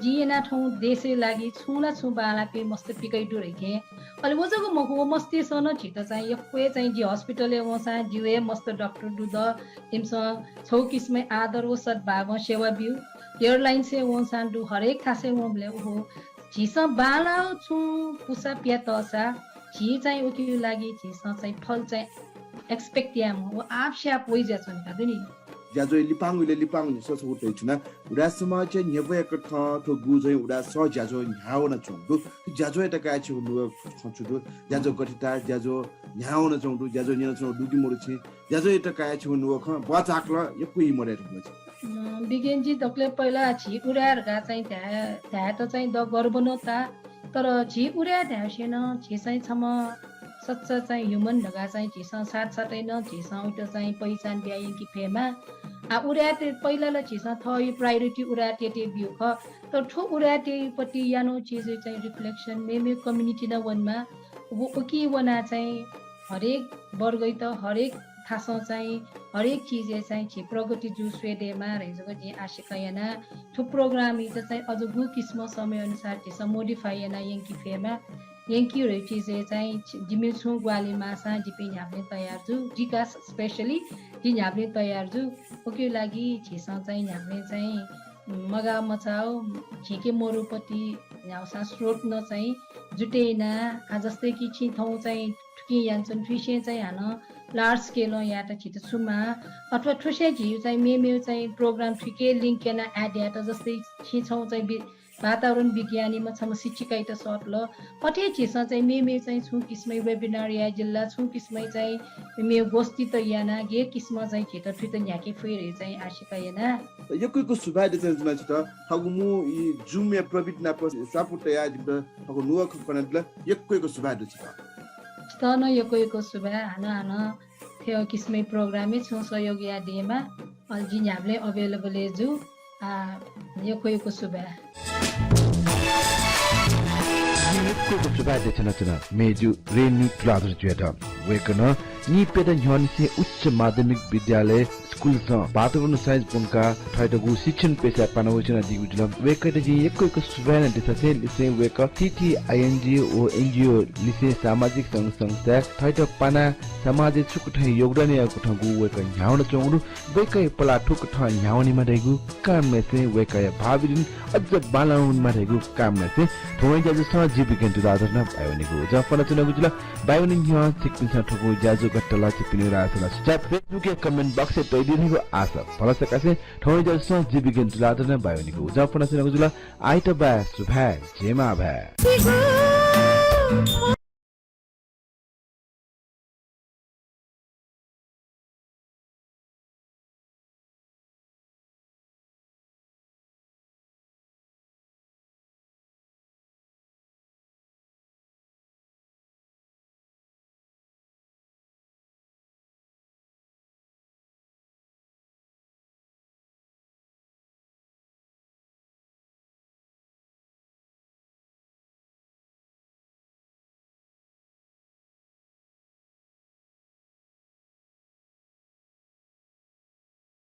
जिं याना थौं देशया लागि छुं ला छुं बांलापिं मस्त पिकइ दु धइथें। अले व जक मखु, व मस्तय्सं नं झीत चाहिँ यक्व हे चाहिँ जि hospital-य् वंसां जिगु हे मस्त डाक्टर दु द, इमिसं छगू किसिमय् आदर व सद्भावं सेवा ब्यू। Airlines-य् वंसां दु, हरेक थासय् वंबलय् उहो झीसं बांलाः छुं पुसा पिया तःसा झी चाहिँ उकिया लागि झीसं चाहिँ फल चाहिँ expect यायेमाः, व आपसे आप वइज्याच्वनी का दुनि। ज्याझ्वः लिपांगु इलय् लिपांगु न्ह्यसः छगू तयाच्वना। उदाय् समाजया न्ह्यब्वया कथं थ्व गुजं उदाय् सः ज्याझ्वः न्ह्याः वनाच्वंगु दु। ज्याझ्वःयात कयाः छिगु नुगः खँ छु दु? ज्याझ्वः गथे ताः, ज्याझ्वः न्ह्याः वनाच्वंगु दु, ज्याझ्वः न्यनाच्वंगु दु कि मदु छिं? ज्याझ्वःयात कयाः छिगु नुगः खँ ब्वाचाकलं यक्व ई मदय् धुंकल। अँ, बिज्ञानजी, दकलय् पहिला झी उदाय्‌त धायेत चाहिँ द गर्व नं ताः। तर झी उदाय्‌त धाःसा नं झी चाहिँ छम्ह सच्चा चाहिँ human धकाः चाहिँ झीसं साथसाथै नं झीसं उइत चाहिँ पहिचान बिया यंके फयेमा। आ, उदाय्‌त पहिला ला झीसं थःगु priority उदाय्‌तय्‌त बिउ खः। तर थ्व उदाय्‌तय्‌पट्टि यानागु चिजय् चाहिँ reflection मेमेगु community नं वनेमा। व उकी वना चाहिँ हरेक वर्गइत, हरेक थासं चाहिँ हरेक चिजय् चाहिँ झी प्रगति जू स्वये दयेमा धइगु जक जिं आशिका याना। थ्व program-यात चाहिँ अझ गु किसिमं समय अनुसार झीसं modify याना यंके फयेमा। यंके धइगु चिजय् चाहिँ जिमि छुं ग्वाहालि माःसां जिपिं न्ह्याबलें तयार जू। जिका specially जि न्ह्याबलें तयार जू। उकिया लागि झीसं चाहिँ न्ह्याबलें चाहिँ मगाः मचाः झीके मरुपति न्ह्याउसां स्रोत नं चाहिँ जुटे याना। आ, जस्तै कि छिं थौं चाहिँ थुकिं यानाच्वन, थुइसें चाहिँ हानं large scale-ं यायेत झीत छु माः, अथवा थुसें झीगु चाहिँ मेमेगु चाहिँ program थुइके link याना add यायेत, जस्तै छिं छौं चाहिँ बि-, वातावरण विज्ञानीम्ह छम्ह शिक्षिकायात सःतल। अथे झीसं चाहिँ मेमेगु चाहिँ छुं किसिमय् webinar याये जिल्ला, छुं किसिमय् चाहिँ मेगु गोष्ठी तयार याना, गय् किसिमं चाहिँ झीत थुइत न्ह्याके फइ धइगु चाहिँ आशिका याना। यक्व यक्व सुभाय् देछानाच्वना छितः। थःगु मू ई Zoom-या प्रविधि नाप स्वापू तयाः जिमित थःगु नुगः खँ कनादिल। यक्व यक्व सुभाय् दु छितः। छितः नं यक्व यक्व सुभाय्। हानं हानं थ्व किसिमय् program-य् छुं सहयोग यायेमा। अले जि न्ह्याबलें available हे जू। आ, यक्व यक्व सुभाय्। जिं यक्व यक्व सुभाय् देछानाच्वना मय्जु रेणु तुलाधर जुयात। वय्कलं निपय्त न्ह्यःनिसें उच्च माध्यमिक विद्यालय school-स वातावरण science ब्वंकाः थःत गु शिक्षण पेसाय् पाना वयाच्वनादीगु जुल। वय्कःयात जिं यक्व यक्व सुभाय् नं देछासें लिसें वय्कः TTING व NGO लिसें सामाजिक संघ संस्थाय् थःत पानाः समाजय् छुकथं योगदान याःगु कथं गु वय्कः न्ह्याः वनाच्वंगु दु। वय्कःया पलाः थुकथं न्ह्याः वनेमा धइगु कामनासें वय्कःया भावी दिं अझ बांलाः वनेमा धइगु कामनासें थौंया ज्याझ्वलय् जि बिज्ञान तुलाधर नं बाय् वनेगु उजं फ्वनाच्वनागु जुल। बाय् वने न्ह्यः छिकपिन्सं थुगु ज्याझ्वः गथे लाल छिकपिनि राय सल्लाह सुझाव Facebook-या comment box-य् तयादीगु धइगु आशा। भलसा कासें थौंया ज्याझ्वलय् जि बिज्ञान तुलाधर नं बाय् वनेगु उजं फ्वनाच्वनागु जुल। आइतबाः सुभाय्, जय मांभाय्।